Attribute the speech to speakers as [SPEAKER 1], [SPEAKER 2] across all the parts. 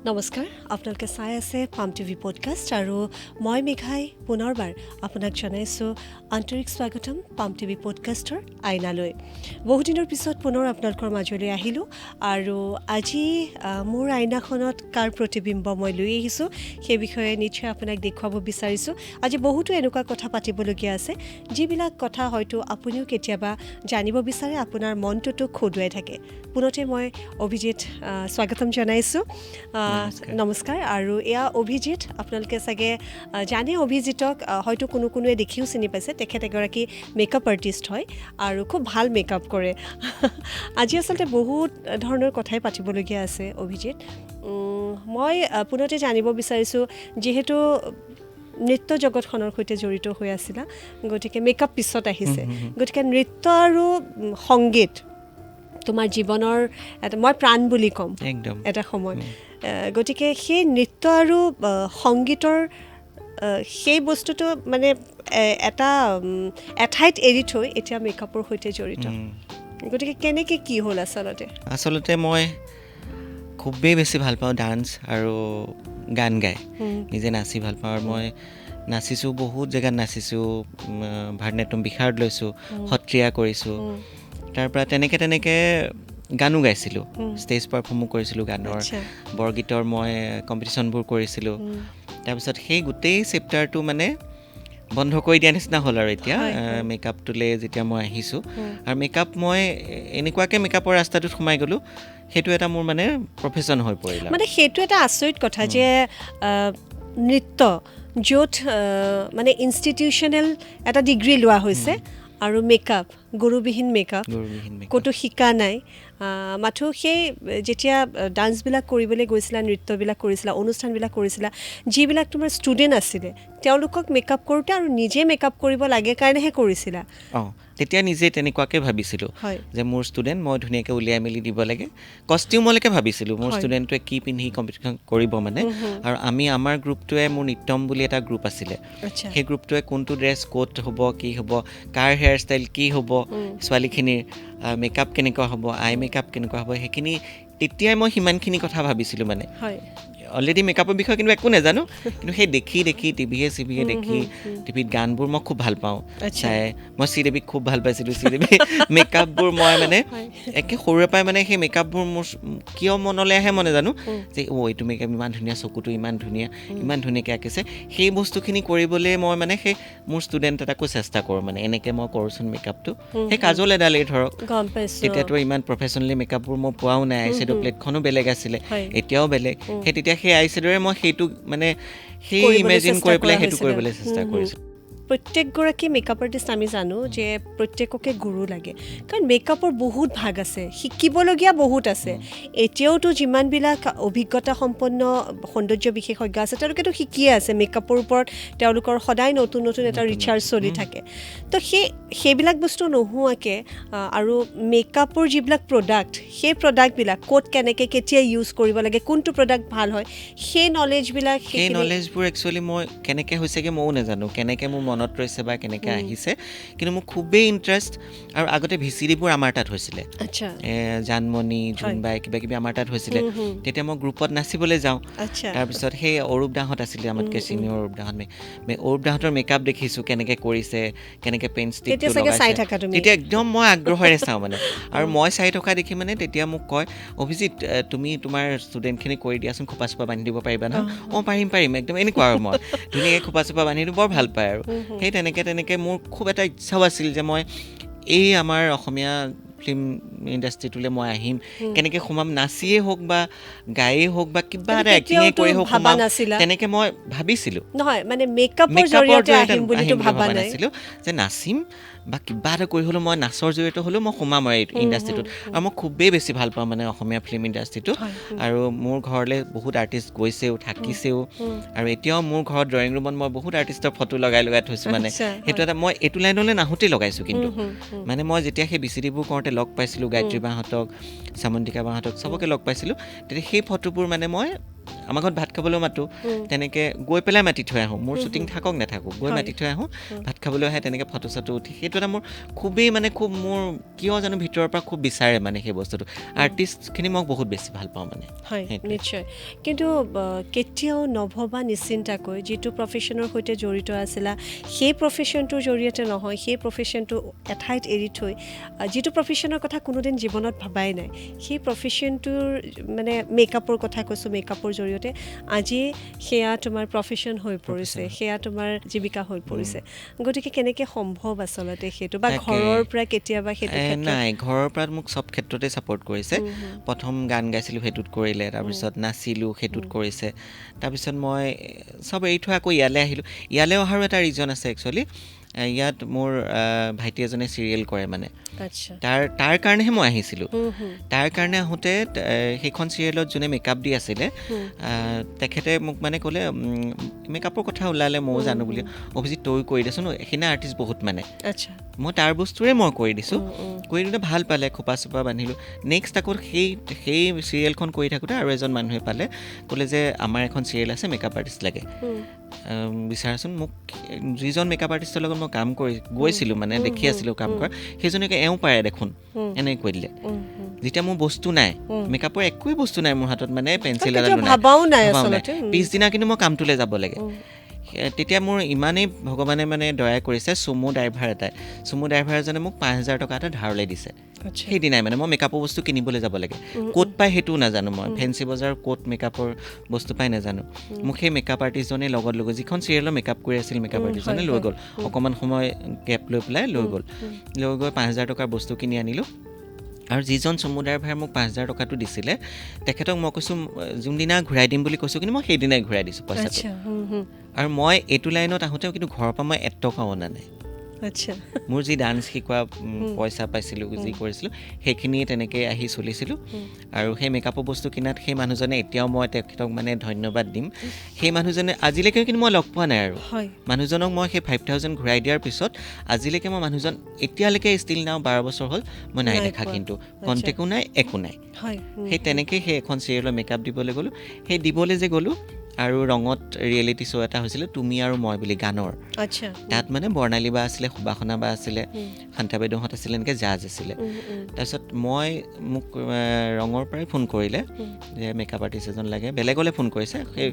[SPEAKER 1] নমস্কাৰ, আপোনালোকে চাই আছে পাম টিভি পডকাষ্ট আৰু মই মেঘাই পুনৰবাৰ আপোনাক জনাইছোঁ আন্তৰিক স্বাগতম পাম টিভি পডকাষ্টৰ আইনালৈ। বহুদিনৰ পিছত পুনৰ আপোনালোকৰ মাজলৈ আহিলোঁ আৰু আজি মোৰ আইনাখনত কাৰ প্ৰতিবিম্ব মই লৈ আহিছোঁ সেই বিষয়ে নিশ্চয় আপোনাক দেখুৱাব বিচাৰিছোঁ। আজি বহুতো এনেকুৱা কথা পাতিবলগীয়া আছে যিবিলাক কথা হয়তো আপুনিও কেতিয়াবা জানিব বিচাৰে, আপোনাৰ মনটোতো খদুৱাই থাকে। পোনতে মই অভিজিত স্বাগতম জনাইছোঁ। নমস্কাৰ। আৰু এয়া অভিজিত, আপোনালোকে চাগে জানে অভিজিতক, হয়তো কোনো কোনোৱে দেখিও চিনি পাইছে। তেখেত এগৰাকী মেকআপ আৰ্টিষ্ট হয় আৰু খুব ভাল মেকআপ কৰে। আজি আচলতে বহুত ধৰণৰ কথাই পাতিবলগীয়া আছে অভিজিত। মই পোনতে জানিব বিচাৰিছোঁ, যিহেতু নৃত্য জগতখনৰ সৈতে জড়িত হৈ আছিলা, গতিকে মেকআপ পিছত আহিছে, গতিকে নৃত্য আৰু সংগীত তোমাৰ জীৱনৰ এটা, মই প্ৰাণ বুলি ক'ম এটা সময়ত, গতিকে সেই নৃত্য আৰু সংগীতৰ সেই বস্তুটো মানে এটা এঠাইত এৰি থৈ এতিয়া মেকআপৰ সৈতে জড়িত, গতিকে কেনেকৈ কি হ'ল? আচলতে
[SPEAKER 2] আচলতে মই খুবেই বেছি ভাল পাওঁ ডান্স আৰু গান গাই, নিজে নাচি ভাল পাওঁ। আৰু মই নাচিছোঁ, বহুত জেগাত নাচিছোঁ, ভাৰতনাট্যম বিশাৰদ লৈছোঁ, সত্ৰীয়া কৰিছোঁ, তাৰপৰা তেনেকৈ তেনেকৈ গানো গাইছিলোঁ, ষ্টেজ পাৰফৰ্মো কৰিছিলোঁ গানৰ, বৰগীতৰ মই কম্পিটিশ্যনবোৰ কৰিছিলোঁ। তাৰপিছত সেই গোটেই চেপ্টাৰটো মানে বন্ধ কৰি দিয়া নিচিনা হ'ল আৰু এতিয়া মেকআপটোলৈ যেতিয়া মই আহিছোঁ। আৰু মেকআপ মই এনেকুৱাকৈ মেকআপৰ ৰাস্তাটোত সোমাই গ'লোঁ, সেইটো এটা মোৰ মানে প্ৰফেশ্যন হৈ পৰিল।
[SPEAKER 1] মানে সেইটো এটা আচৰিত কথা যে নৃত্য য'ত মানে ইনষ্টিটিউশ্যনেল এটা ডিগ্ৰী লোৱা হৈছে আৰু মেকআপ, গুৰুবিহীন মেকআপ, ক'তো শিকা নাই, মাথো সেই যেতিয়া ডান্সবিলাক কৰিবলৈ গৈছিলা, নৃত্যবিলাক কৰিছিলা, অনুষ্ঠানবিলাক কৰিছিলা, যিবিলাক তোমাৰ ষ্টুডেণ্ট আছিলে তেওঁলোকক মেকআপ কৰোঁতে আৰু নিজে মেকআপ কৰিব লাগে কাৰণেহে কৰিছিলা?
[SPEAKER 2] অঁ, তেতিয়া নিজে তেনেকুৱাকৈ ভাবিছিলোঁ যে মোৰ ষ্টুডেণ্ট মই ধুনীয়াকৈ উলিয়াই মেলি দিব লাগে। কষ্টিউমলৈকে ভাবিছিলোঁ মোৰ ষ্টুডেণ্টটোৱে কি পিন্ধি কম্পিটিশ্যন কৰিব মানে। আৰু আমি আমাৰ গ্ৰুপটোৱে, মোৰ নৃত্যম বুলি এটা গ্ৰুপ আছিলে, সেই গ্ৰুপটোৱে কোনটো ড্ৰেছ ক'ত হ'ব, কি হ'ব, কাৰ হেয়াৰ ষ্টাইল কি হ'ব, ছোৱালীখিনিৰ মেকআপ কেনেকুৱা হ'ব, আই মেকআপ কেনেকুৱা হ'ব, সেইখিনি তেতিয়াই মই সিমানখিনি কথা ভাবিছিলোঁ। মানে অলৰেডি মেকআপৰ বিষয়ে কিন্তু একো নাজানো, কিন্তু সেই দেখি দেখি টিভিয়ে চিভিয়ে দেখি, টিভিত গানবোৰ মই খুব ভাল পাওঁ চাই। মই শ্ৰীদেৱীক খুব ভাল পাইছিলোঁ, শ্ৰীদেৱী মেকআপবোৰ মই মানে একে সৰুৰে পৰাই মানে সেই মেকআপবোৰ মোৰ কিয় মনলৈ আহে মই নাজানো, যে অ' এইটো মেকআপ ইমান ধুনীয়া, চকুটো ইমান ধুনীয়া, ইমান ধুনীয়াকৈ আঁকিছে। সেই বস্তুখিনি কৰিবলৈ মই মানে সেই মোৰ ষ্টুডেণ্ট এটাকো চেষ্টা কৰোঁ, মানে এনেকৈ মই কৰোঁচোন মেকআপটো। সেই কাজল এডালেই ধৰক, তেতিয়াতো ইমান প্ৰফেচনেলি মেকআপবোৰ মই পোৱাও নাই, আই শ্বেড' প্লেটখনো বেলেগ আছিলে, এতিয়াও বেলেগ। সেই তেতিয়া সেই আই শ্বেড'ৰে মই সেইটো মানে সেই ইমেজিন কৰি পেলাই সেইটো কৰিবলৈ চেষ্টা কৰিছোঁ।
[SPEAKER 1] প্ৰত্যেকগৰাকী মেকআপ আৰ্টিষ্ট আমি জানো যে প্ৰত্যেককে গুৰু লাগে, কাৰণ মেকআপৰ বহুত ভাগ আছে, শিকিবলগীয়া বহুত আছে। এতিয়াওতো যিমানবিলাক অভিজ্ঞতা সম্পন্ন সৌন্দৰ্য বিশেষজ্ঞ আছে তেওঁলোকেতো শিকিয়ে আছে মেকআপৰ ওপৰত, তেওঁলোকৰ সদায় নতুন নতুন এটা ৰিচাৰ্চ চলি থাকে। তো সেইবিলাক বস্তু নোহোৱাকৈ আৰু মেকআপৰ যিবিলাক প্ৰডাক্ট, সেই প্ৰডাক্টবিলাক ক'ত কেনেকৈ কেতিয়া ইউজ কৰিব লাগে, কোনটো প্ৰডাক্ট ভাল হয়, সেই নলেজবিলাক,
[SPEAKER 2] সেই নলেজবোৰ একচুৱেলি মই কেনেকৈ হৈছেগৈ ময়ো নাজানো, কেনেকৈ মোৰ মনত ৰৈছে বা কেনেকৈ আহিছে, কিন্তু মোৰ খুবেই ইণ্টাৰেষ্ট। আৰু আগতে ভি চি ডিবোৰ আমাৰ তাত হৈছিলে, জানমণি, জোনবাই, কিবা কিবি আমাৰ তাত হৈছিলে। তেতিয়া মই গ্ৰুপত নাচিবলৈ যাওঁ। তাৰপিছত সেই অৰূপ দাহঁত আছিলে আমাতকৈ ছিনিয়ৰ, অৰূপ দাহঁত, অৰূপ দাহঁতৰ মেকআপ দেখিছোঁ কেনেকৈ কৰিছে, কেনেকৈ পেইণ্ট ষ্টিকটো লগাইছে, তেতিয়া একদম মই আগ্ৰহেৰে চাওঁ মানে। আৰু মই চাই থকা দেখি মানে তেতিয়া মোক কয়, অভিজিত তুমি তোমাৰ ষ্টুডেণ্টখিনি কৰি দিয়াচোন, খোপা চোপা বান্ধি দিব পাৰিবা নহয়? অঁ পাৰিম পাৰিম, একদম এনেকুৱা। আৰু মই ধুনীয়াকৈ খোপা চোপা বান্ধি দিওঁ, বৰ ভাল পায়। আৰু সেই তেনেকৈ তেনেকৈ মোৰ খুব এটা ইচ্ছাও আছিল যে মই এই আমাৰ অসমীয়া ফিল্ম ইণ্ডাষ্ট্ৰিটোলৈ মই আহিম, কেনেকৈ সোমাম, নাচিয়েই হওক বা গায়েই হওক বা কিবা এটা এক্টিঙেই কৰি হওক সোমাম, তেনেকৈ মই ভাবিছিলোঁ।
[SPEAKER 1] নহয় মানে মেকআপৰ জৰিয়তে আহিম বুলিতো ভবা
[SPEAKER 2] নাছিলোঁ, যে নাচিম বা কিবা এটা কৰি হ'লেও মই নাচৰ জৰিয়তে হ'লেও মই সোমাম আৰু এই ইণ্ডাষ্ট্ৰিটোত। আৰু মই খুবেই বেছি ভাল পাওঁ মানে অসমীয়া ফিল্ম ইণ্ডাষ্ট্ৰিটো। আৰু মোৰ ঘৰলৈ বহুত আৰ্টিষ্ট গৈছেও, থাকিছেও, আৰু এতিয়াও মোৰ ঘৰত ড্ৰয়িং ৰুমত মই বহুত আৰ্টিষ্টৰ ফটো লগাই লগাই থৈছোঁ। মানে সেইটো এটা মই এইটো লাইনলৈ নাহোঁতেই লগাইছোঁ, কিন্তু মানে মই যেতিয়া সেই বি চি ডিবোৰ কৰোঁতে লগ পাইছিলোঁ, গায়ত্ৰী বাহঁতক, চামন্তিকা বাহঁতক, চবকে লগ পাইছিলোঁ, তেতিয়া সেই ফটোবোৰ মানে মই আমাৰ ঘৰত ভাত খাবলৈও মাতোঁ, তেনেকৈ গৈ পেলাই মাতি থৈ আহোঁ। মোৰ শ্বুটিং থাকক নাথাকোঁ, গৈ মাতি থৈ আহোঁ, ভাত খাবলৈ আহে, তেনেকৈ ফটো চটো উঠি। সেইটো এটা মোৰ খুবেই মানে খুব মোৰ কিয় জানো ভিতৰৰ পৰা খুব বিচাৰে মানে সেই বস্তুটো। আৰ্টিষ্টখিনি মই বহুত বেছি ভাল পাওঁ মানে।
[SPEAKER 1] হয়, নিশ্চয়। কিন্তু কেতিয়াও নভবা নিচিন্তাকৈ যিটো প্ৰফেশ্যনৰ সৈতে জড়িত আছিলা সেই প্ৰফেশ্যনটোৰ জৰিয়তে নহয়, সেই প্ৰফেশ্যনটো এঠাইত এৰি থৈ যিটো প্ৰফেশ্যনৰ কথা কোনোদিন জীৱনত ভবাই নাই, সেই প্ৰফেশ্যনটোৰ মানে মেকআপৰ কথা কৈছোঁ, মেকআপৰ জৰিয়তে আজি সেয়া তোমাৰ প্ৰফেশ্যন হৈ পৰিছে, সেয়া তোমাৰ জীৱিকা হৈ পৰিছে। গতিকে কেনেকৈ সম্ভৱ আচলতে সেইটো, বা ঘৰৰ পৰা কেতিয়াবা সেইটো?
[SPEAKER 2] নাই, ঘৰৰ পৰা মোক চব ক্ষেত্ৰতে ছাপৰ্ট কৰিছে। প্ৰথম গান গাইছিলোঁ সেইটোত কৰিলে, তাৰপিছত নাচিলোঁ সেইটোত কৰিছে, তাৰপিছত মই চব এৰি থৈ আকৌ ইয়ালৈ আহিলোঁ। ইয়ালৈ অহাৰো এটা ৰিজন আছে একচুৱেলি। ইয়াত মোৰ ভাইটি এজনে চিৰিয়েল কৰে মানে, তাৰ কাৰণেহে মই আহিছিলোঁ। তাৰ কাৰণে আহোঁতে সেইখন চিৰিয়েলত যোনে মেকআপ দি আছিলে তেখেতে মোক মানে ক'লে, মেকআপৰ কথা ওলালে ময়ো জানো বুলি, অভিজিত তয়ো কৰি দেচোন, সেইদিনা আৰ্টিষ্ট বহুত মানে, মই তাৰ বস্তুৰে মই কৰি দিছোঁ। কৰি দিওঁতে ভাল পালে, খোপা চোপা বান্ধিলোঁ। নেক্সট আকৌ সেই সেই চিৰিয়েলখন কৰি থাকোঁতে আৰু এজন মানুহে পালে, ক'লে যে আমাৰ এখন চিৰিয়েল আছে, মেকআপ আৰ্টিষ্ট লাগে, বিচাৰচোন। মোক যিজন মেকআপ আৰ্টিষ্টৰ লগত মই কাম কৰি গৈছিলোঁ মানে দেখি আছিলোঁ কাম কৰা, সেইজনকে এওঁ পাৰে দেখোন, এনেকৈ কৈ দিলে। যেতিয়া মোৰ বস্তু নাই, মেকআপৰ একোৱেই বস্তু নাই মোৰ হাতত, মানে পেঞ্চিল এডালো নাই, পিছদিনা কিন্তু মই কামটোলৈ যাব লাগে। তেতিয়া মোৰ ইমানেই ভগৱানে মানে দয়া কৰিছে, চুমু ড্ৰাইভাৰ এটাই, চুমু ড্ৰাইভাৰ এজনে মোক 5,000 টকা এটা ধাৰলৈ দিছে সেইদিনাই। মানে মই মেকআপৰ বস্তু কিনিবলৈ যাব লাগে, ক'ত পায় সেইটোও নাজানো মই, ফেঞ্চি বজাৰ ক'ত মেকআপৰ বস্তু পায় নাজানো। মোক সেই মেকআপ আৰ্টিষ্টজনে লগত লৈ গ'ল, যিখন চিৰিয়েলৰ মেকআপ কৰি আছিল মেকআপ আৰ্টিষ্টজনে লৈ গ'ল, অকণমান সময় গেপ লৈ পেলাই লৈ গ'ল। লৈ গৈ 5,000 টকাৰ বস্তু কিনি আনিলোঁ। আৰু যিজন চুমু ড্ৰাইভাৰে মোক 5,000 টকাটো দিছিলে তেখেতক মই কৈছোঁ যোনদিনা ঘূৰাই দিম বুলি কৈছোঁ, কিন্তু মই সেইদিনাই ঘূৰাই দিছোঁ পইচাটো। আৰু মই এইটো লাইনত আহোঁতেও কিন্তু ঘৰৰ পৰা মই 1 টকাও অনা নাই। মোৰ যি ডান্স শিকোৱা পইচা পাইছিলোঁ, যি কৰিছিলোঁ, সেইখিনিয়ে তেনেকৈ আহি চলিছিলোঁ। আৰু সেই মেকআপৰ বস্তু কিনাত সেই মানুহজনে, এতিয়াও মই তেখেতক মানে ধন্যবাদ দিম, সেই মানুহজনে আজিলৈকে কিন্তু মই লগ পোৱা নাই। আৰু মানুহজনক মই সেই 5,000 ঘূৰাই দিয়াৰ পিছত আজিলৈকে মই মানুহজন এতিয়ালৈকে ষ্টিল নাও 12 বছৰ হ'ল মই নাই দেখা, কিন্তু কণ্টেক্টো নাই, একো নাই। সেই তেনেকৈ সেই এখন চিৰিয়েলৰ মেকআপ দিবলৈ গ'লোঁ, সেই দিবলৈ যে গ'লোঁ আৰু ৰঙত ৰিয়েলিটি শ্ব' এটা হৈছিলে তুমি আৰু মই বুলি গানৰ, তাত মানে বৰ্ণালী বা আছিলে, সুবাসনা বা আছিলে, শান্তা বাইদেউহঁত আছিলে, এনেকৈ জাজ আছিলে। তাৰপিছত মই মোক ৰঙৰ পৰাই ফোন কৰিলে যে মেকআপ আৰ্টিষ্ট এজন লাগে, বেলেগলৈ ফোন কৰিছে। সেই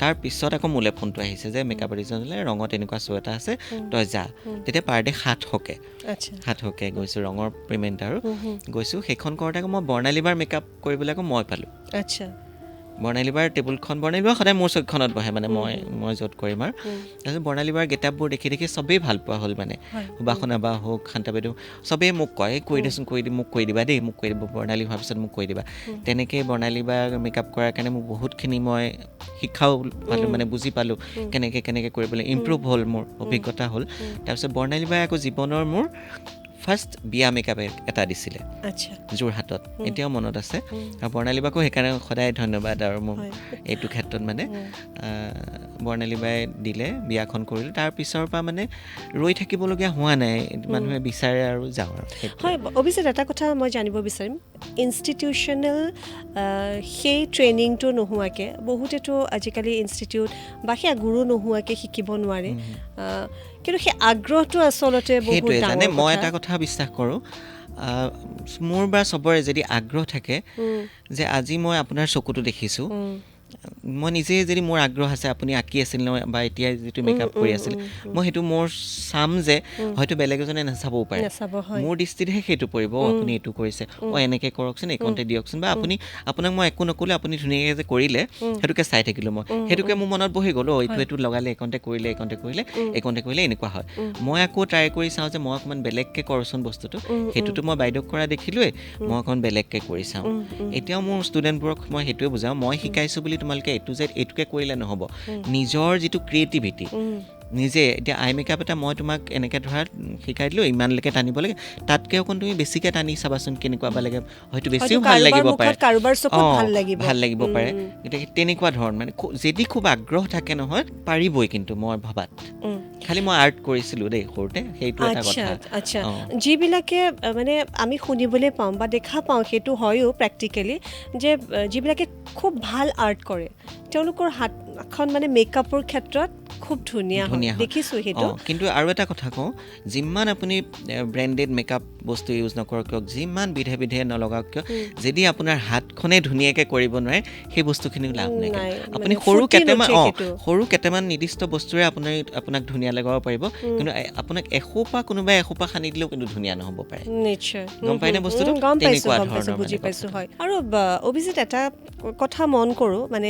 [SPEAKER 2] তাৰপিছত আকৌ মোলৈ ফোনটো আহিছে যে মেকআপ আৰ্টিষ্ট এজন লাগে, ৰঙত এনেকুৱা শ্ব' এটা আছে, তই যা। তেতিয়া পাৰ ডে 700কে, 700কে গৈছোঁ, ৰঙৰ পে'মেণ্ট আৰু গৈছোঁ। সেইখন কৰোঁতে আকৌ মই বৰ্ণালী বাৰ মেকআপ কৰিবলৈ আকৌ মই পালোঁ। বৰ্ণালী বাৰ টেবুলখন, বৰ্ণালী বাৰ সদায় মোৰ চকীখনত বহে মানে, মই য'ত কৰিম আৰু। তাৰপিছত বৰ্ণালী বাৰ গেটআপবোৰ দেখি দেখি চবেই ভাল পোৱা হ'ল মানে, সুবাসনা বা হওক, শান্তা বাইদেউ, চবেই মোক কয় কৰি দেচোন, কৰি দি, মোক কৰি দিবা দেই, মোক কৰি দিব, বৰ্ণালী হোৱাৰ পিছত মোক কৰি দিবা। তেনেকেই বৰ্ণালী বাৰ মেকআপ কৰাৰ কাৰণে মোক বহুতখিনি মই শিক্ষাও পালোঁ, মানে বুজি পালোঁ কেনেকৈ কেনেকৈ কৰিবলৈ, ইম্প্ৰুভ হ'ল মোৰ অভিজ্ঞতা হ'ল। তাৰপিছত বৰ্ণালী বাই আকৌ জীৱনৰ মোৰ ফাৰ্ষ্ট বিয়া মেকআপ এটা দিছিলে যোৰহাটত, এতিয়াও মনত আছে। আৰু বৰ্ণালী বাকো সেইকাৰণে সদায় ধন্যবাদ আৰু মোক এইটো ক্ষেত্ৰত মানে বৰ্ণালী বাই দিলে, বিয়াখন কৰিলোঁ। তাৰ পিছৰ পৰা মানে ৰৈ থাকিবলগীয়া হোৱা নাই, মানুহে বিচাৰে আৰু যাওঁ আৰু।
[SPEAKER 1] হয় অভিজিত, এটা কথা মই জানিব বিচাৰিম, ইনষ্টিটিউশ্যনেল সেই ট্ৰেইনিংটো নোহোৱাকৈ বহুতেতো আজিকালি ইনষ্টিটিউট বা সেই গুৰু নোহোৱাকৈ শিকিব নোৱাৰে, কিন্তু সেই আগ্ৰহটো আচলতে বহুত ডাঙৰ।
[SPEAKER 2] জানে, মই এটা কথা বিশ্বাস কৰোঁ, মোৰ বা চবৰে যদি আগ্ৰহ থাকে যে আজি মই আপোনাৰ চকুটো দেখিছোঁ, মই নিজে যদি মোৰ আগ্ৰহ আছে, আপুনি আঁকি আছিল নহয় বা এতিয়া যিটো মেকআপ কৰি আছিল, মই সেইটো মোৰ চাম যে হয়তো বেলেগ এজনে নাচাবও পাৰে, মোৰ দৃষ্টিতহে সেইটো পৰিব, আপুনি এইটো কৰিছে, অ এনেকৈ কৰকচোন, এইকণতে দিয়কচোন, বা আপুনি আপোনাক মই একো নক'লে আপুনি ধুনীয়াকৈ যে কৰিলে সেইটোকে চাই থাকিলোঁ মই, সেইটোকে মোৰ মনত বহি গ'ল, অ এইটো এইটো লগালে, এইকণতে কৰিলে, এইকণতে কৰিলে, এইকণতে কৰিলে এনেকুৱা হয়। মই আকৌ ট্ৰাই কৰি চাওঁ যে মই অকণমান বেলেগকৈ কৰোঁচোন বস্তুটো, সেইটোতো মই বাইদেউক কৰা দেখিলোৱেই, মই অকণমান বেলেগকৈ কৰি চাওঁ। এতিয়াও মোৰ ষ্টুডেণ্টবোৰক মই সেইটোৱে বুজাওঁ, মই শিকাইছোঁ বুলি তোমালোকে এইটো যে এইটোকে কৰিলে নহ'ব, নিজৰ যিটো ক্ৰিয়েটিভিটি, নিজে এতিয়া আই মেকআপ এটা মই তোমাক এনেকৈ ধৰা শিকাই দিলোঁ, ইমানলৈকে টানিব লাগে, তাতকৈ অকণ তুমি বেছিকৈ টানি চাবাচোন কেনেকুৱা বা লাগে, হয়তো বেছিও ভাল লাগিব পাৰে, ভাল লাগিব পাৰে। গতিকে তেনেকুৱা ধৰণ মানে যদি খুব আগ্ৰহ থাকে নহয় পাৰিবই। কিন্তু মই ভবাত খালি মই আৰ্ট কৰিছিলোঁ দেই সৰুতে, সেইটো এটা কথা।
[SPEAKER 1] আচ্ছা, যিবিলাকে মানে আমি শুনিবলৈ পাওঁ বা দেখা পাওঁ, সেইটো হয়ো প্ৰেক্টিকেলি, যে যিবিলাকে খুব ভাল আৰ্ট কৰে তেওঁলোকৰ হাতখন মানে মেকআপৰ ক্ষেত্ৰত খুব ধুনীয়া দেখিছোঁ সেইটো।
[SPEAKER 2] কিন্তু আৰু এটা কথা কওঁ, যিমান আপুনি ব্ৰেণ্ডেড মেকআপ বস্তু ইউজ নকৰক কিয়, যিমান বিধে বিধে নলগাওক কিয়, যদি আপোনাৰ হাতখনে ধুনীয়াকৈ কৰিব নোৱাৰে সেই বস্তুখিনিও লাভ নাই। আপুনি সৰু কেইটামান নিৰ্দিষ্ট বস্তুৰে আপোনাক ধুনীয়া লগাব পাৰিব, কিন্তু আপোনাক এসোপা কোনোবাই এসোপা সানি দিলেও কিন্তু ধুনীয়া নহ'ব পাৰে।
[SPEAKER 1] নিশ্চয়
[SPEAKER 2] গম পাইনে বস্তুটো?
[SPEAKER 1] তেনেকুৱা ধৰণৰ বুজি পাইছোঁ। হয়। আৰু অভিজিত, এটা কথা মন কৰোঁ, মানে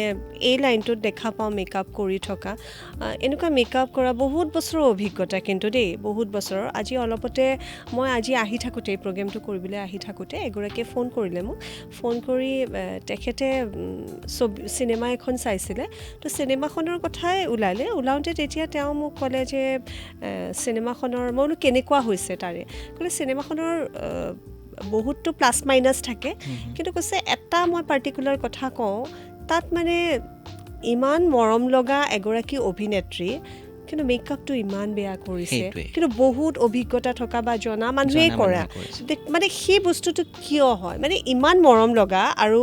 [SPEAKER 1] এই লাইনটোত দেখা পাওঁ মেকআপ কৰি থকা, এনেকুৱা মেকআপ কৰা বহুত বছৰৰ অভিজ্ঞতা কিন্তু দেই, বহুত বছৰৰ। আজি অলপতে মই আজি আহি থাকোঁতে, এই প্ৰগ্ৰেমটো কৰিবলৈ আহি থাকোঁতে এগৰাকীয়ে ফোন কৰিলে মোক। ফোন কৰি তেখেতে ছবি চিনেমা এখন চাইছিলে, তো চিনেমাখনৰ কথাই ওলালে। ওলাওঁতে তেতিয়া তেওঁ মোক ক'লে যে চিনেমাখনৰ, মই বোলো কেনেকুৱা হৈছে তাৰে, ক'লে চিনেমাখনৰ বহুততো প্লাছ মাইনাছ থাকে, কিন্তু কৈছে এটা মই পাৰ্টিকুলাৰ কথা কওঁ, তাত মানে ইমান মৰম লগা এগৰাকী অভিনেত্ৰী, কিন্তু মেকআপটো ইমান বেয়া কৰিছে, কিন্তু বহুত অভিজ্ঞতা থকা বা জনা মানুহেই কৰা, মানে সেই বস্তুটো কিয় হয়, মানে ইমান মৰম লগা আৰু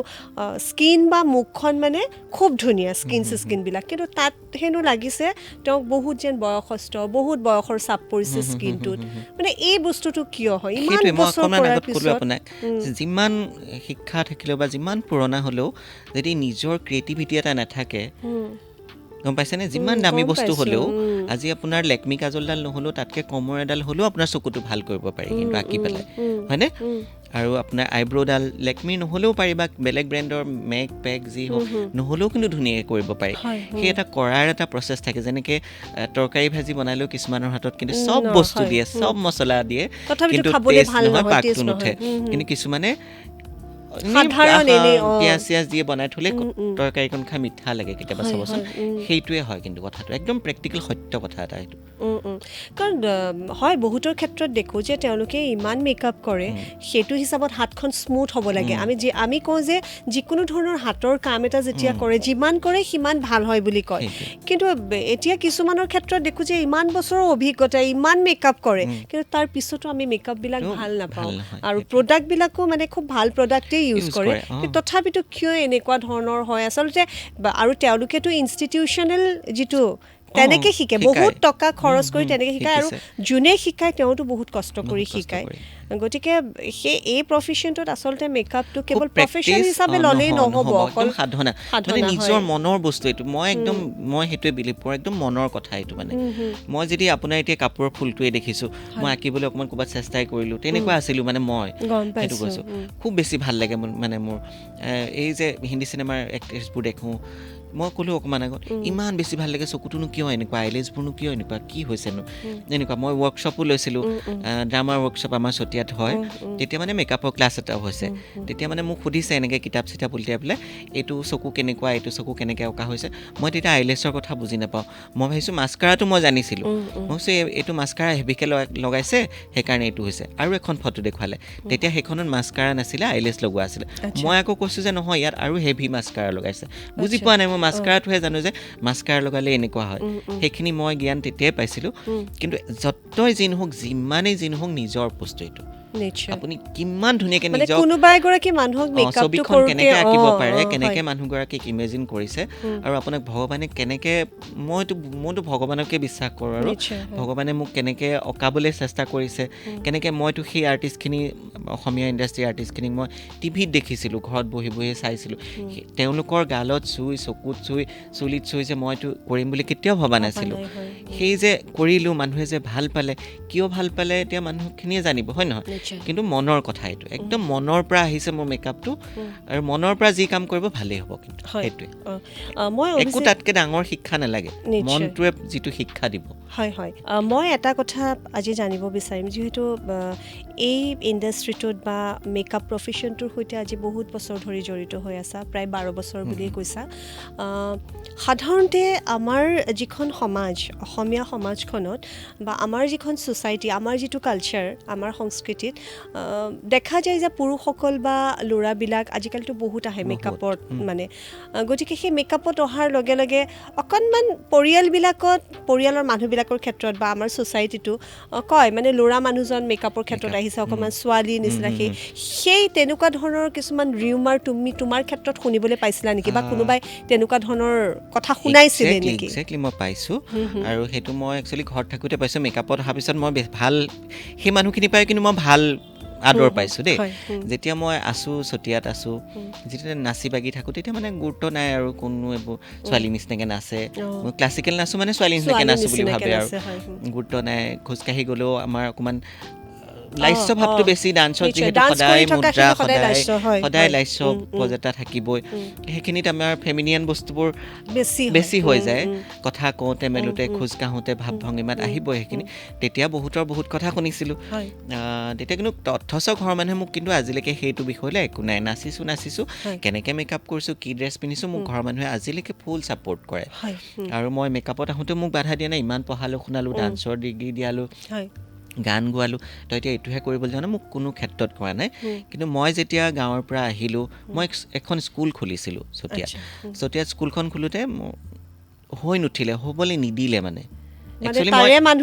[SPEAKER 1] স্কিন বা মুখখন মানে খুব ধুনীয়া স্কিনবিলাক, কিন্তু তাত হেনো লাগিছে তেওঁক বহুত যেন বয়সস্থ, বহুত বয়সৰ চাপ পৰিছে স্কিনটোত, মানে এই বস্তুটো কিয় হয় ইমান বছৰ কৰাৰ পিছত?
[SPEAKER 2] আপোনাক যিমান শিক্ষা থাকিলেও বা যিমান পুৰণা হ'লেও যদি নিজৰ ক্ৰিয়েটিভিটি এটা নাথাকে, গম পাইছেনে, যিমান দামী বস্তু হ'লেও আজি আপোনাৰ লেকমি কাজলডাল নহ'লেও তাতকৈ কমৰ এডাল হ'লেও আপোনাৰ চকুটো ভাল কৰিব পাৰি কিন্তু আঁকি পেলাই, হয়নে? আৰু আপোনাৰ আইব্ৰ'ডাল লেকমি নহ'লেও পাৰি বা বেলেগ ব্ৰেণ্ডৰ মেক পেক যি হওক নহ'লেও কিন্তু ধুনীয়াকৈ কৰিব পাৰি। সেই এটা কৰাৰ এটা প্ৰচেছ থাকে। যেনেকৈ তৰকাৰী ভাজি বনালেও কিছুমানৰ হাতত কিন্তু চব বস্তু দিয়ে, চব মছলা দিয়ে, কিন্তু টেষ্ট নহয়, পাকটো নুঠে। কিন্তু কিছুমানে পিঁয়াজ চিয়াজ দিয়ে বনাই থ'লে তৰকাৰীখন খাই মিঠা লাগে কেতিয়াবা, চাবচোন। সেইটোৱে হয় কিন্তু কথাটো একদম প্ৰেক্টিকেল সত্য কথা এটা সেইটো।
[SPEAKER 1] কাৰণ হয় বহুতৰ ক্ষেত্ৰত দেখোঁ যে তেওঁলোকে ইমান মেকআপ কৰে, সেইটো হিচাপত হাতখন স্মুথ হ'ব লাগে। আমি কওঁ যে যিকোনো ধৰণৰ হাতৰ কাম এটা যেতিয়া কৰে, যিমান কৰে সিমান ভাল হয় বুলি কয়, কিন্তু এতিয়া কিছুমানৰ ক্ষেত্ৰত দেখোঁ যে ইমান বছৰৰ অভিজ্ঞতা, ইমান মেকআপ কৰে, কিন্তু তাৰ পিছতো আমি মেকআপবিলাক ভাল নাপাওঁ, আৰু প্ৰডাক্টবিলাকো মানে খুব ভাল প্ৰডাক্টেই ইউজ কৰে, কিন্তু তথাপিতো কিয় এনেকুৱা ধৰণৰ হয় আচলতে? আৰু তেওঁলোকেতো ইনষ্টিটিউশ্যনেল যিটো তেনেকৈ শিকে, বহুত টকা খৰচ কৰি তেনেকৈ শিকায়, আৰু যোনে শিকায় তেওঁতো বহুত কষ্ট কৰি শিকায়। গতিকে সেই এই প্ৰফেশ্যনটোত আচলতে মেকআপটো কেৱল প্ৰফেশ্যন হিচাপে ল'লেই নহ'ব, অকল
[SPEAKER 2] সাধনা, মানে নিজৰ মনৰ বস্তু এইটো। মই একদম মই সেইটোৱে বিলিভ কৰোঁ, একদম মনৰ কথা এইটো। মানে মই যদি আপোনাৰ এতিয়া কাপোৰৰ ফুলটোৱে দেখিছোঁ, মই আঁকিবলৈ অকণমান ক'ৰবাত চেষ্টাই কৰিলোঁ, তেনেকুৱা আছিলোঁ মানে মই সেইটো কৈছোঁ। খুব বেছি ভাল লাগে মানে মোৰ এই যে হিন্দী চিনেমাৰ এক্ট্ৰেছবোৰ দেখোঁ, মই ক'লোঁ অকণমান আগত, ইমান বেছি ভাল লাগে, চকুটোনো কিয় এনেকুৱা, আইলেছবোৰনো কিয় এনেকুৱা, কি হৈছেনো এনেকুৱা। মই ৱৰ্কশ্বপো লৈছিলোঁ, ড্ৰামাৰ ৱৰ্কশ্বপ আমাৰ চতিয়াত হয়, তেতিয়া মানে মেকআপৰ ক্লাছ এটাও হৈছে। তেতিয়া মানে মোক সুধিছে এনেকৈ কিতাপ চিতাপ উলিয়াই পেলাই, এইটো চকু কেনেকুৱা, এইটো চকু কেনেকৈ অঁকা হৈছে। মই তেতিয়া আইলেছৰ কথা বুজি নাপাওঁ, মই ভাবিছোঁ মাস্কাৰাটো মই জানিছিলোঁ, মই ভাবিছোঁ এইটো মাস্কাৰা হেভিকৈ লগাইছে সেইকাৰণে এইটো হৈছে। আৰু এখন ফটো দেখুৱালে, তেতিয়া সেইখনত মাস্কাৰা নাছিলে, আইলেছ লগোৱা আছিলে। মই আকৌ কৈছোঁ যে নহয়, ইয়াত আৰু হেভি মাস্কাৰা লগাইছে। বুজি পোৱা নাই, মই মাস্কাৰাটোহে জানো যে মাস্কাৰা লগালে এনেকুৱা হয়। সেইখিনি মই জ্ঞান তেতিয়াই পাইছিলোঁ। কিন্তু য'তই যি নহওক, যিমানেই যি নহওক, নিজৰ বস্তু এইটো। আপুনি কিমান ধুনীয়াকৈ নিজৰ
[SPEAKER 1] কোনোবা এগৰাকী মানুহক
[SPEAKER 2] ছবিখন কেনেকৈ আঁকিব পাৰে, কেনেকৈ মানুহগৰাকীক ইমেজিন কৰিছে, আৰু আপোনাক ভগৱানে কেনেকৈ, মইতো ভগৱানকে বিশ্বাস কৰোঁ, আৰু ভগৱানে মোক কেনেকৈ অঁকাবলৈ চেষ্টা কৰিছে, কেনেকৈ মইতো সেই আৰ্টিষ্টখিনি, অসমীয়া ইণ্ডাষ্ট্ৰীৰ আৰ্টিষ্টখিনিক মই টিভিত দেখিছিলোঁ, ঘৰত বহি বহি চাইছিলোঁ, তেওঁলোকৰ গালত চুই, চকুত চুই, চুলিত চুই যে মইতো কৰিম বুলি কেতিয়াও ভবা নাছিলোঁ। সেই যে কৰিলোঁ, মানুহে যে ভাল পালে, কিয় ভাল পালে এতিয়া মানুহখিনিয়ে জানিব, হয় নহয়? কিন্তু মনৰ কথা এইটো, একদম মনৰ পৰা আহিছে মোৰ মেকআপটো, আৰু মনৰ পৰা যি কাম কৰিব ভালেই হ'ব। কিন্তু সেইটোৱে, মই একো তাতকৈ ডাঙৰ শিক্ষা নালাগে, মনটোৱে যিটো শিক্ষা দিব।
[SPEAKER 1] হয় হয়, মই এটা কথা আজি জানিব বিচাৰিম, যিহেতু এই ইণ্ডাষ্ট্ৰিটোত বা মেকআপ প্ৰফেশ্যনটোৰ সৈতে আজি বহুত বছৰ ধৰি জড়িত হৈ আছা, প্ৰায় 12 বছৰ বুলিয়েই কৈছা। সাধাৰণতে আমাৰ যিখন সমাজ, অসমীয়া সমাজখনত বা আমাৰ যিখন ছ'চাইটি, আমাৰ যিটো কালচাৰ, আমাৰ সংস্কৃতিত দেখা যায় যে পুৰুষসকল বা ল'ৰাবিলাক আজিকালিতো বহুত আহে মেকআপত, মানে গতিকে সেই মেকআপত অহাৰ লগে লগে অকণমান পৰিয়ালবিলাকত, পৰিয়ালৰ মানুহবিলাকৰ ক্ষেত্ৰত বা আমাৰ ছ'চাইটিটো কয় মানে ল'ৰা মানুহজন মেকআপৰ ক্ষেত্ৰত আহিছে, অকণমান ছোৱালী নিচিনা, সেই তেনেকুৱা ধৰণৰ কিছুমান ৰিউমাৰ তুমি তোমাৰ ক্ষেত্ৰত শুনিবলৈ পাইছিলা নেকি বা কোনোবাই তেনেকুৱা ধৰণৰ কথা শুনাইছিলে নেকি?
[SPEAKER 2] একজেক্টলি মই পাইছোঁ, আৰু সেইটো মই একচুৱেলি ঘৰত থাকোঁতে পাইছোঁ। মেকআপত অহাৰ পিছত মই ভাল সেই মানুহখিনি পাই কিন্তু মই ভাল আদৰ পাইছোঁ দেই। যেতিয়া মই আছোঁ চতিয়াত আছোঁ, যেতিয়া নাচি বাগি থাকোঁ তেতিয়া মানে গুৰুত্ব নাই আৰু কোনো এইবোৰ ছোৱালী নিচিনাকৈ নাচে, মই ক্লাছিকেল নাচোঁ মানে ছোৱালী নিচিনাকৈ নাচোঁ বুলি ভাবে আৰু গুৰুত্ব নাই। খোজকাঢ়ি গ'লেও আমাৰ অকণমান লাস্য ভাৱটো বেছি ডান্সত, যিহেতু সদায় মুদ্ৰা, সদায় সদায় লাস্য পজ এটা থাকিবই, সেইখিনিত আমাৰ ফেমিনিয়ান বস্তুবোৰ বেছি হৈ যায়। কথা কওঁতে মেলোঁতে, খোজ কাঢ়োঁতে, ভাৱ ভংগীমাত আহিবই সেইখিনি। তেতিয়া বহুতৰ বহুত কথা শুনিছিলোঁ তেতিয়া, কিন্তু অথচ ঘৰৰ মানুহে মোক কিন্তু আজিলৈকে সেইটো বিষয়লৈ একো নাই। নাচিছোঁ নাচিছোঁ, কেনেকৈ মেকআপ কৰিছোঁ, কি ড্ৰেছ পিন্ধিছোঁ, মোক ঘৰৰ মানুহে আজিলৈকে ফুল ছাপৰ্ট কৰে। আৰু মই মেকআপত আহোঁতে মোক বাধা দিয়া নাই, ইমান পঢ়ালোঁ শুনালোঁ, ডান্সৰ ডিগ্ৰী দিয়ালোঁ, গান গোৱালোঁ, তই এতিয়া এইটোহে কৰিবলৈ যাওঁ, মোক কোনো ক্ষেত্ৰত কৰা নাই। কিন্তু মই যেতিয়া গাঁৱৰ পৰা আহিলোঁ, মই এখন স্কুল খুলিছিলোঁ চতিয়াত। চতিয়াত স্কুলখন খোলোঁতে হৈ নুঠিলে, হ'বলৈ নিদিলে মানে।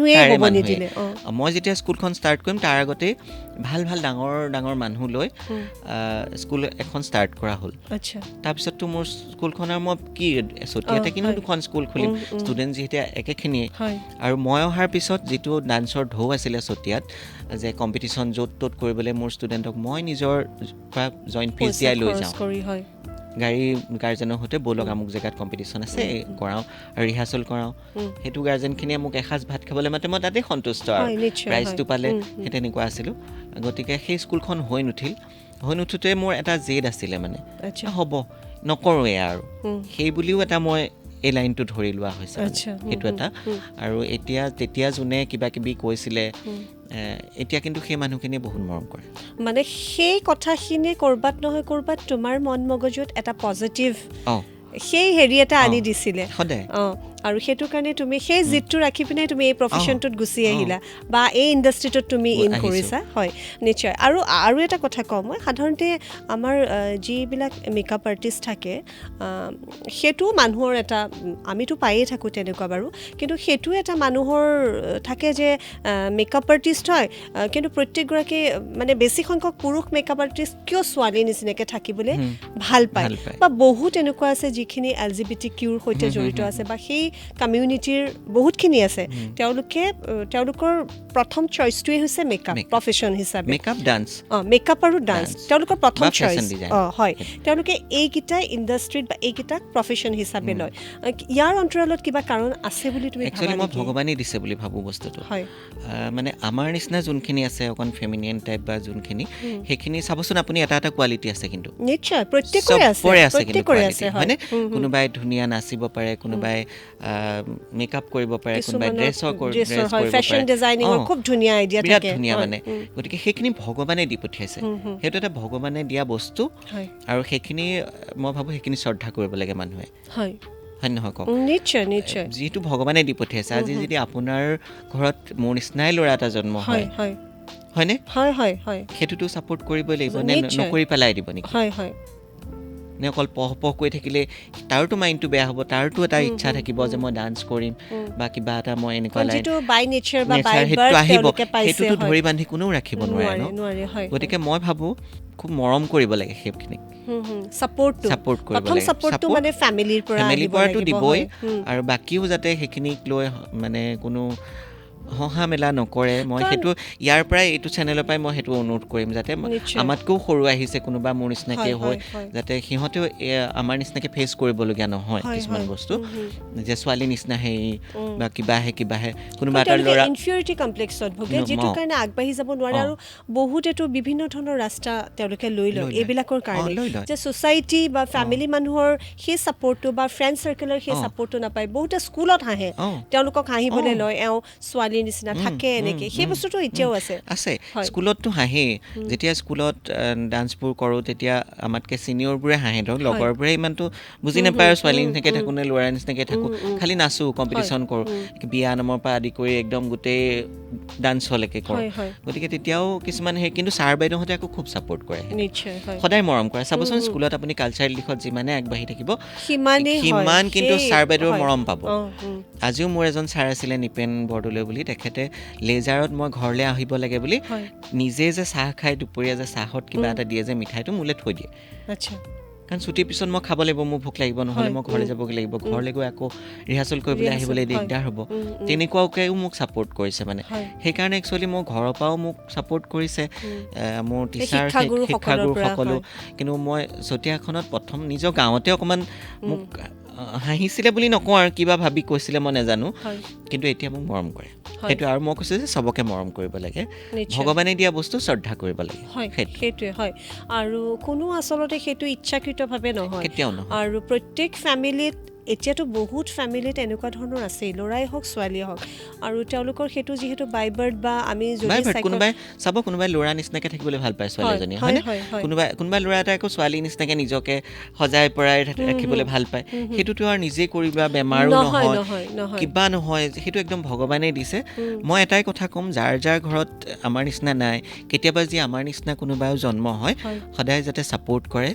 [SPEAKER 2] মই যেতিয়া স্কুলখন ষ্টাৰ্ট কৰিম তাৰ আগতেই ভাল ভাল ডাঙৰ ডাঙৰ মানুহ লৈ স্কুল এখন ষ্টাৰ্ট কৰা হ'ল। তাৰপিছততো মোৰ স্কুলখনৰ মই কি চতিয়াতে কিন্তু দুখন স্কুল খুলিম, ষ্টুডেণ্ট যিহেতু একেখিনিয়ে। আৰু মই অহাৰ পিছত যিটো ডান্সৰ ঢৌ আছিলে চতিয়াত, যে কম্পিটিশ্যন য'ত ত'ত কৰিবলৈ মোৰ ষ্টুডেণ্টক মই নিজৰ পৰা জইণ্ট ফিজ দিয়াই লৈ যাওঁ, গাড়ী গাৰ্জেনৰ সৈতে ব'লক আমুক জেগাত কম্পিটিশ্যন আছে কৰাওঁ আৰু ৰিহাৰ্চেল কৰাওঁ। সেইটো গাৰ্জেনখিনিয়ে মোক এসাঁজ ভাত খাবলৈ মাতে, মই তাতেই সন্তুষ্ট আৰু প্ৰাইজটো পালে, সেই তেনেকুৱা আছিলোঁ। গতিকে সেই স্কুলখন হৈ নুঠিল। হৈ নুঠোঁতে মোৰ এটা জেদ আছিলে, মানে হ'ব নকৰোঁ এয়া আৰু, সেই বুলিও এটা মই এই লাইনটো ধৰি লোৱা হৈছে, সেইটো এটা। আৰু এতিয়া তেতিয়া যোনে কিবা কিবি কৈছিলে, এতিয়া কিন্তু সেই মানুহখিনিয়ে বহুত মৰম কৰে।
[SPEAKER 1] মানে সেই কথাখিনিয়ে ক'ৰবাত নহয় ক'ৰবাত তোমাৰ মন মগজুত এটা পজিটিভ সেই হেৰি এটা আনি দিছিলে
[SPEAKER 2] সদায়।
[SPEAKER 1] আৰু সেইটো কাৰণে তুমি সেই জিদটো ৰাখি পিনে তুমি এই প্ৰফেশ্যনটোত গুচি আহিলা বা এই ইণ্ডাষ্ট্ৰিটোত তুমি ইন কৰিছা। হয়, নিশ্চয়। আৰু আৰু এটা কথা কওঁ মই, সাধাৰণতে আমাৰ যিবিলাক মেকআপ আৰ্টিষ্ট থাকে সেইটোও মানুহৰ এটা, আমিতো পায়ে থাকোঁ তেনেকুৱা বাৰু, কিন্তু সেইটো এটা মানুহৰ থাকে যে মেকআপ আৰ্টিষ্ট হয়, কিন্তু প্ৰত্যেকগৰাকী মানে বেছি সংখ্যক পুৰুষ মেকআপ আৰ্টিষ্ট কিয় ছোৱালীৰ নিচিনাকৈ থাকিবলৈ ভাল পায়, বা বহুত এনেকুৱা আছে যিখিনি LGBTQৰ সৈতে জড়িত আছে বা সেই কমিউনিটিৰ বহুতখিনি আছে, তেওঁলোকে তেওঁলোকৰ প্ৰথম চইচটোৱে হৈছে মেকআপ প্ৰফেশ্যন হিচাপে,
[SPEAKER 2] মেকআপ ডান্স,
[SPEAKER 1] মেকআপ আৰু ডান্স তেওঁলোকৰ প্ৰথম চইচ। হয়, তেওঁলোকে এইকেইটা ইণ্ডাষ্ট্ৰিত বা এইকেইটাক প্ৰফেশ্যন হিচাপে লয়। ইয়াৰ অন্তৰালত কিবা কাৰণ আছে বুলি তুমি
[SPEAKER 2] একচুৱেলি মই ভগৱানে দিছে বুলি ভাবোঁ বস্তুটো।
[SPEAKER 1] হয়,
[SPEAKER 2] মানে আমাৰ নিচিনা যোনখিনি আছে অকণ ফেমিনিয়ান টাইপ বা যোনখিনি, সেইখিনি চাবচোন আপুনি এটা এটা কোৱালিটি আছে কিন্তু
[SPEAKER 1] নিশ্চয় প্ৰত্যেকৰে আছে, প্ৰত্যেকৰে আছে
[SPEAKER 2] হয়নে? কোনোবাই ধুনীয়া নাচিব পাৰে, কোনোবাই মেকআপ কৰিব পাৰে, কোনোবাই ড্ৰেছৰ
[SPEAKER 1] কৰিব পাৰে, ফেশ্বন ডিজাইনিঙৰ খুব ধুনীয়া আইডিয়া
[SPEAKER 2] থাকে, বিৰাট ধুনীয়া মানে। গতিকে সেইখিনি ভগৱানে দি পঠিয়াইছে, সেইটো এটা ভগৱানে দিয়া বস্তু আৰু সেইখিনি মই ভাবোঁ সেইখিনি শ্ৰদ্ধা কৰিব লাগে মানুহে।
[SPEAKER 1] হয়
[SPEAKER 2] হয় নহয় কওক?
[SPEAKER 1] নিশ্চয় নিশ্চয়,
[SPEAKER 2] যিহেতু ভগৱানে দি পঠিয়াইছে। আজি যদি আপোনাৰ ঘৰত মোৰ নিচিনাই ল'ৰা এটা জন্ম হয়, হয়নে?
[SPEAKER 1] হয় হয় হয়,
[SPEAKER 2] সেইটোতো ছাপোৰ্ট কৰিবই লাগিব নে নকৰি পেলাই দিব নেকি?
[SPEAKER 1] হয় হয়।
[SPEAKER 2] নে অকল পহ পহ কৰি থাকিলে তাৰোতো মাইণ্ডটো বেয়া হ'ব, তাৰোতো এটা ইচ্ছা থাকিব যে মই ডান্স কৰিম বা কিবা এটা মই এনেকুৱা লাইন সেইটো আহিব, সেইটোতো ধৰি বান্ধি কোনেও ৰাখিব নোৱাৰে ন। গতিকে মই ভাবোঁ খুব মৰম কৰিব লাগে সেইখিনিক, ছাপোৰ্ট কৰিব লাগে, ফেমিলিৰ পৰাতো দিবই, আৰু বাকীও যাতে সেইখিনিক লৈ মানে কোনো হহা মেলা নকৰে। মই সেইটো ইয়াৰ পৰাই এইটো চেনেলৰ পৰাই মই সেইটো অনুৰোধ কৰিম যাতে আমাতকৈও সৰু আহিছে কোনোবা মোৰ নিচিনাকৈ হৈ, যাতে সিহঁতেও আমাৰ নিচিনাকৈ ফেচ কৰিবলগীয়া নহয় কিছুমান বস্তু, যে ছোৱালী নিচিনা হেৰি বা কিবাহে কিবাহে কোনোবা এটা ল'ৰা
[SPEAKER 1] ইনফিউৰিটি কমপ্লেক্সত ভোগে, যিটো কাৰণে আগবাঢ়ি যাব নোৱাৰে। আৰু বহুতেতো বিভিন্ন ধৰণৰ ৰাস্তা তেওঁলোকে লৈ লয় এইবিলাকৰ কাৰণে, যে ছ'চাইটি বা ফেমিলি মানুহৰ সেই ছাপৰ্টটো বা ফ্ৰেণ্ড চাৰ্কেলৰ সেই ছাপৰ্টটো নাপায়। বহুতে স্কুলত হাঁহে, তেওঁলোকক হাঁহিবলৈ লয়, এওঁ ছোৱালী ছোৱালীৰ নিচিনা থাকে এনেকৈ, সেই বস্তুটো এতিয়াও আছে।
[SPEAKER 2] আছে। স্কুলততো হাঁহেই, যেতিয়া স্কুলত ডান্সবোৰ কৰোঁ তেতিয়া আমাতকৈ ছিনিয়ৰবোৰে হাঁহে, ধৰক লগৰবোৰে ইমানটো বুজি নাপায় আৰু ছোৱালীৰ নিচিনাকৈ থাকোঁ নে ল'ৰাৰ নিচিনাকৈ থাকোঁ, খালি নাচোঁ, কম্পিটিশ্যন কৰোঁ, বিয়া নামৰ পৰা আদি কৰি একদম গোটেই ডান্সলৈকে কৰোঁ। গতিকে তেতিয়াও কিছুমান সেই, কিন্তু ছাৰ বাইদেউহঁতে আকৌ খুব ছাপোৰ্ট কৰে, সদায় মৰম কৰে। চাবচোন স্কুলত আপুনি কালচাৰেল দিশত যিমানে আগবাঢ়ি থাকিব সিমান কিন্তু ছাৰ বাইদেউৰ মৰম পাব। আজিও মোৰ এজন ছাৰ আছিলে নিপেন বৰদলৈ বুলি, তেখেতে লেজাৰত মই ঘৰলৈ আহিব লাগে বুলি নিজে যে চাহ খাই দুপৰীয়া যে চাহত কিবা এটা দিয়ে যে মিঠাইটো মোলৈ থৈ দিয়ে। কাৰণ ছুটিৰ পিছত মই খাব লাগিব, মোৰ ভোক লাগিব, নহ'লে মই ঘৰলৈ যাবগৈ লাগিব, ঘৰলৈ গৈ আকৌ ৰিহাৰ্চেল কৰিবলৈ আহিবলৈ দিগদাৰ হ'ব, তেনেকুৱাকৈও মোক ছাপোৰ্ট কৰিছে মানে। সেইকাৰণে একচুৱেলি মোৰ ঘৰৰ পৰাও মোক ছাপোৰ্ট কৰিছে, মোৰ টিচাৰ শিক্ষাগুৰু সকলো। কিন্তু মই চতিয়াখনত প্ৰথম নিজৰ গাঁৱতে অকণমান মোক হাঁহিছিলে বুলি নকওঁ আৰু, কিবা ভাবি কৈছিলে মই নাজানো, কিন্তু এতিয়া মোক মৰম কৰে সেইটো। আৰু মই কৈছোঁ যে চবকে মৰম কৰিব লাগে, ভগৱানে দিয়া বস্তু শ্ৰদ্ধা কৰিব লাগে,
[SPEAKER 1] সেইটোৱে হয়। আৰু কোনো আচলতে সেইটো ইচ্ছাকৃতভাৱে নহয়,
[SPEAKER 2] কেতিয়াও নহয়।
[SPEAKER 1] আৰু প্ৰত্যেক ফেমিলিত এতিয়াতো বহুত ফেমিলিত এনেকুৱা ধৰণৰ আছেই, ল'ৰাই হওক ছোৱালীয়ে হওক, আৰু তেওঁলোকৰ সেইটো যিহেতু বাই বাৰ্থ বা আমি যদি
[SPEAKER 2] কোনোবাই চাব, কোনোবাই ল'ৰা নিচিনাকৈ থাকিবলৈ ভাল পায় ছোৱালীজনীয়ে, হয়নে? কোনোবাই কোনোবাই ল'ৰা এটা আকৌ ছোৱালী নিচিনাকৈ নিজকে সজাই পৰাই ৰাখিবলৈ ভাল পায়, সেইটোতো আৰু নিজে কৰিবা, বেমাৰো নহয় কিবা নহয়, সেইটো একদম ভগৱানে দিছে। মই এটাই কথা ক'ম, যাৰ যাৰ ঘৰত আমাৰ নিচিনা নাই, কেতিয়াবা যি আমাৰ নিচিনা কোনোবাইও জন্ম হয়, সদায় যাতে ছাপোৰ্ট কৰে,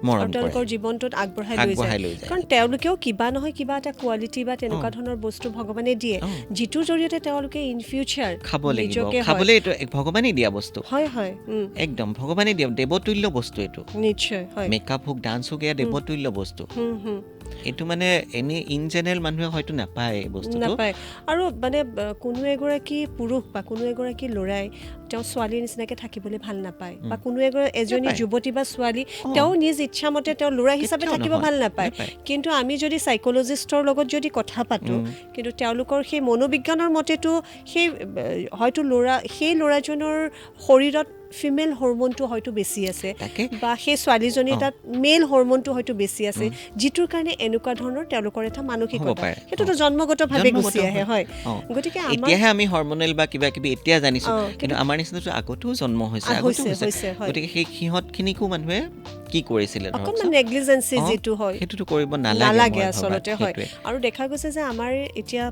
[SPEAKER 2] মৰম কৰে,
[SPEAKER 1] তেওঁলোকৰ জীৱনটোত আগবঢ়াই লৈ যায়। কাৰণ তেওঁলোকেও কিবা নহয় কিবা এটা কোৱালিটি বা তেনেকুৱা ধৰণৰ বস্তু ভগৱানে দিয়ে, যিটোৰ জৰিয়তে তেওঁলোকে ইন ফিউচাৰ
[SPEAKER 2] খাব লাগিব। খাবলৈ এইটো ভগৱানে দিয়া বস্তু।
[SPEAKER 1] হয় হয়,
[SPEAKER 2] একদম ভগৱানে দিয়া দেৱতুল্য বস্তু এইটো।
[SPEAKER 1] নিশ্চয় হয়।
[SPEAKER 2] মেকআপ হওক, ডান্স হওক, এয়া দেৱতুল্য বস্তু। এইটো মানে এনেই ইন জেনেৰেল মানুহে হয়তো নাপায় এই বস্তুটো,
[SPEAKER 1] নাপায়। আৰু মানে কোনো এগৰাকী পুৰুষ বা কোনো এগৰাকী ল'ৰাই তেওঁ ছোৱালীৰ নিচিনাকৈ থাকিবলৈ ভাল নাপায়, বা কোনো এজনী যুৱতী বা ছোৱালী তেওঁ নিজ ইচ্ছামতে তেওঁ ল'ৰা হিচাপে থাকিব ভাল নাপায়। কিন্তু আমি যদি চাইক'লজিষ্টৰ লগত যদি কথা পাতোঁ, কিন্তু তেওঁলোকৰ সেই মনোবিজ্ঞানৰ মতেতো সেই হয়তো ল'ৰা, সেই ল'ৰাজনৰ শৰীৰত ফিমেল হৰম'নটো হয়তো বেছি আছে, বা সেই ছোৱালীজনীৰ তাত মেল হৰম'নটো হয়তো বেছি আছে, যিটোৰ কাৰণে এনেকুৱা ধৰণৰ তেওঁলোকৰ এটা মানসিকতা, সেইটোতো জন্মগতভাৱে গুচি আহে। হয়, গতিকে
[SPEAKER 2] এতিয়াহে আমি হৰম'নেল বা কিবা কিবি এতিয়া জানিছোঁ, কিন্তু আমাৰ নিচিনাটো আগতেও জন্ম হৈছে, আগতেও হৈছে। গতিকে সেই সিহঁতখিনিকো মানুহে কি কৰিছিলে,
[SPEAKER 1] অকণমান নেগলিজেঞ্চি যিটো হয়
[SPEAKER 2] সেইটোতো কৰিব নালাগে
[SPEAKER 1] আচলতে। হয়, আৰু দেখা গৈছে যে আমাৰ এতিয়া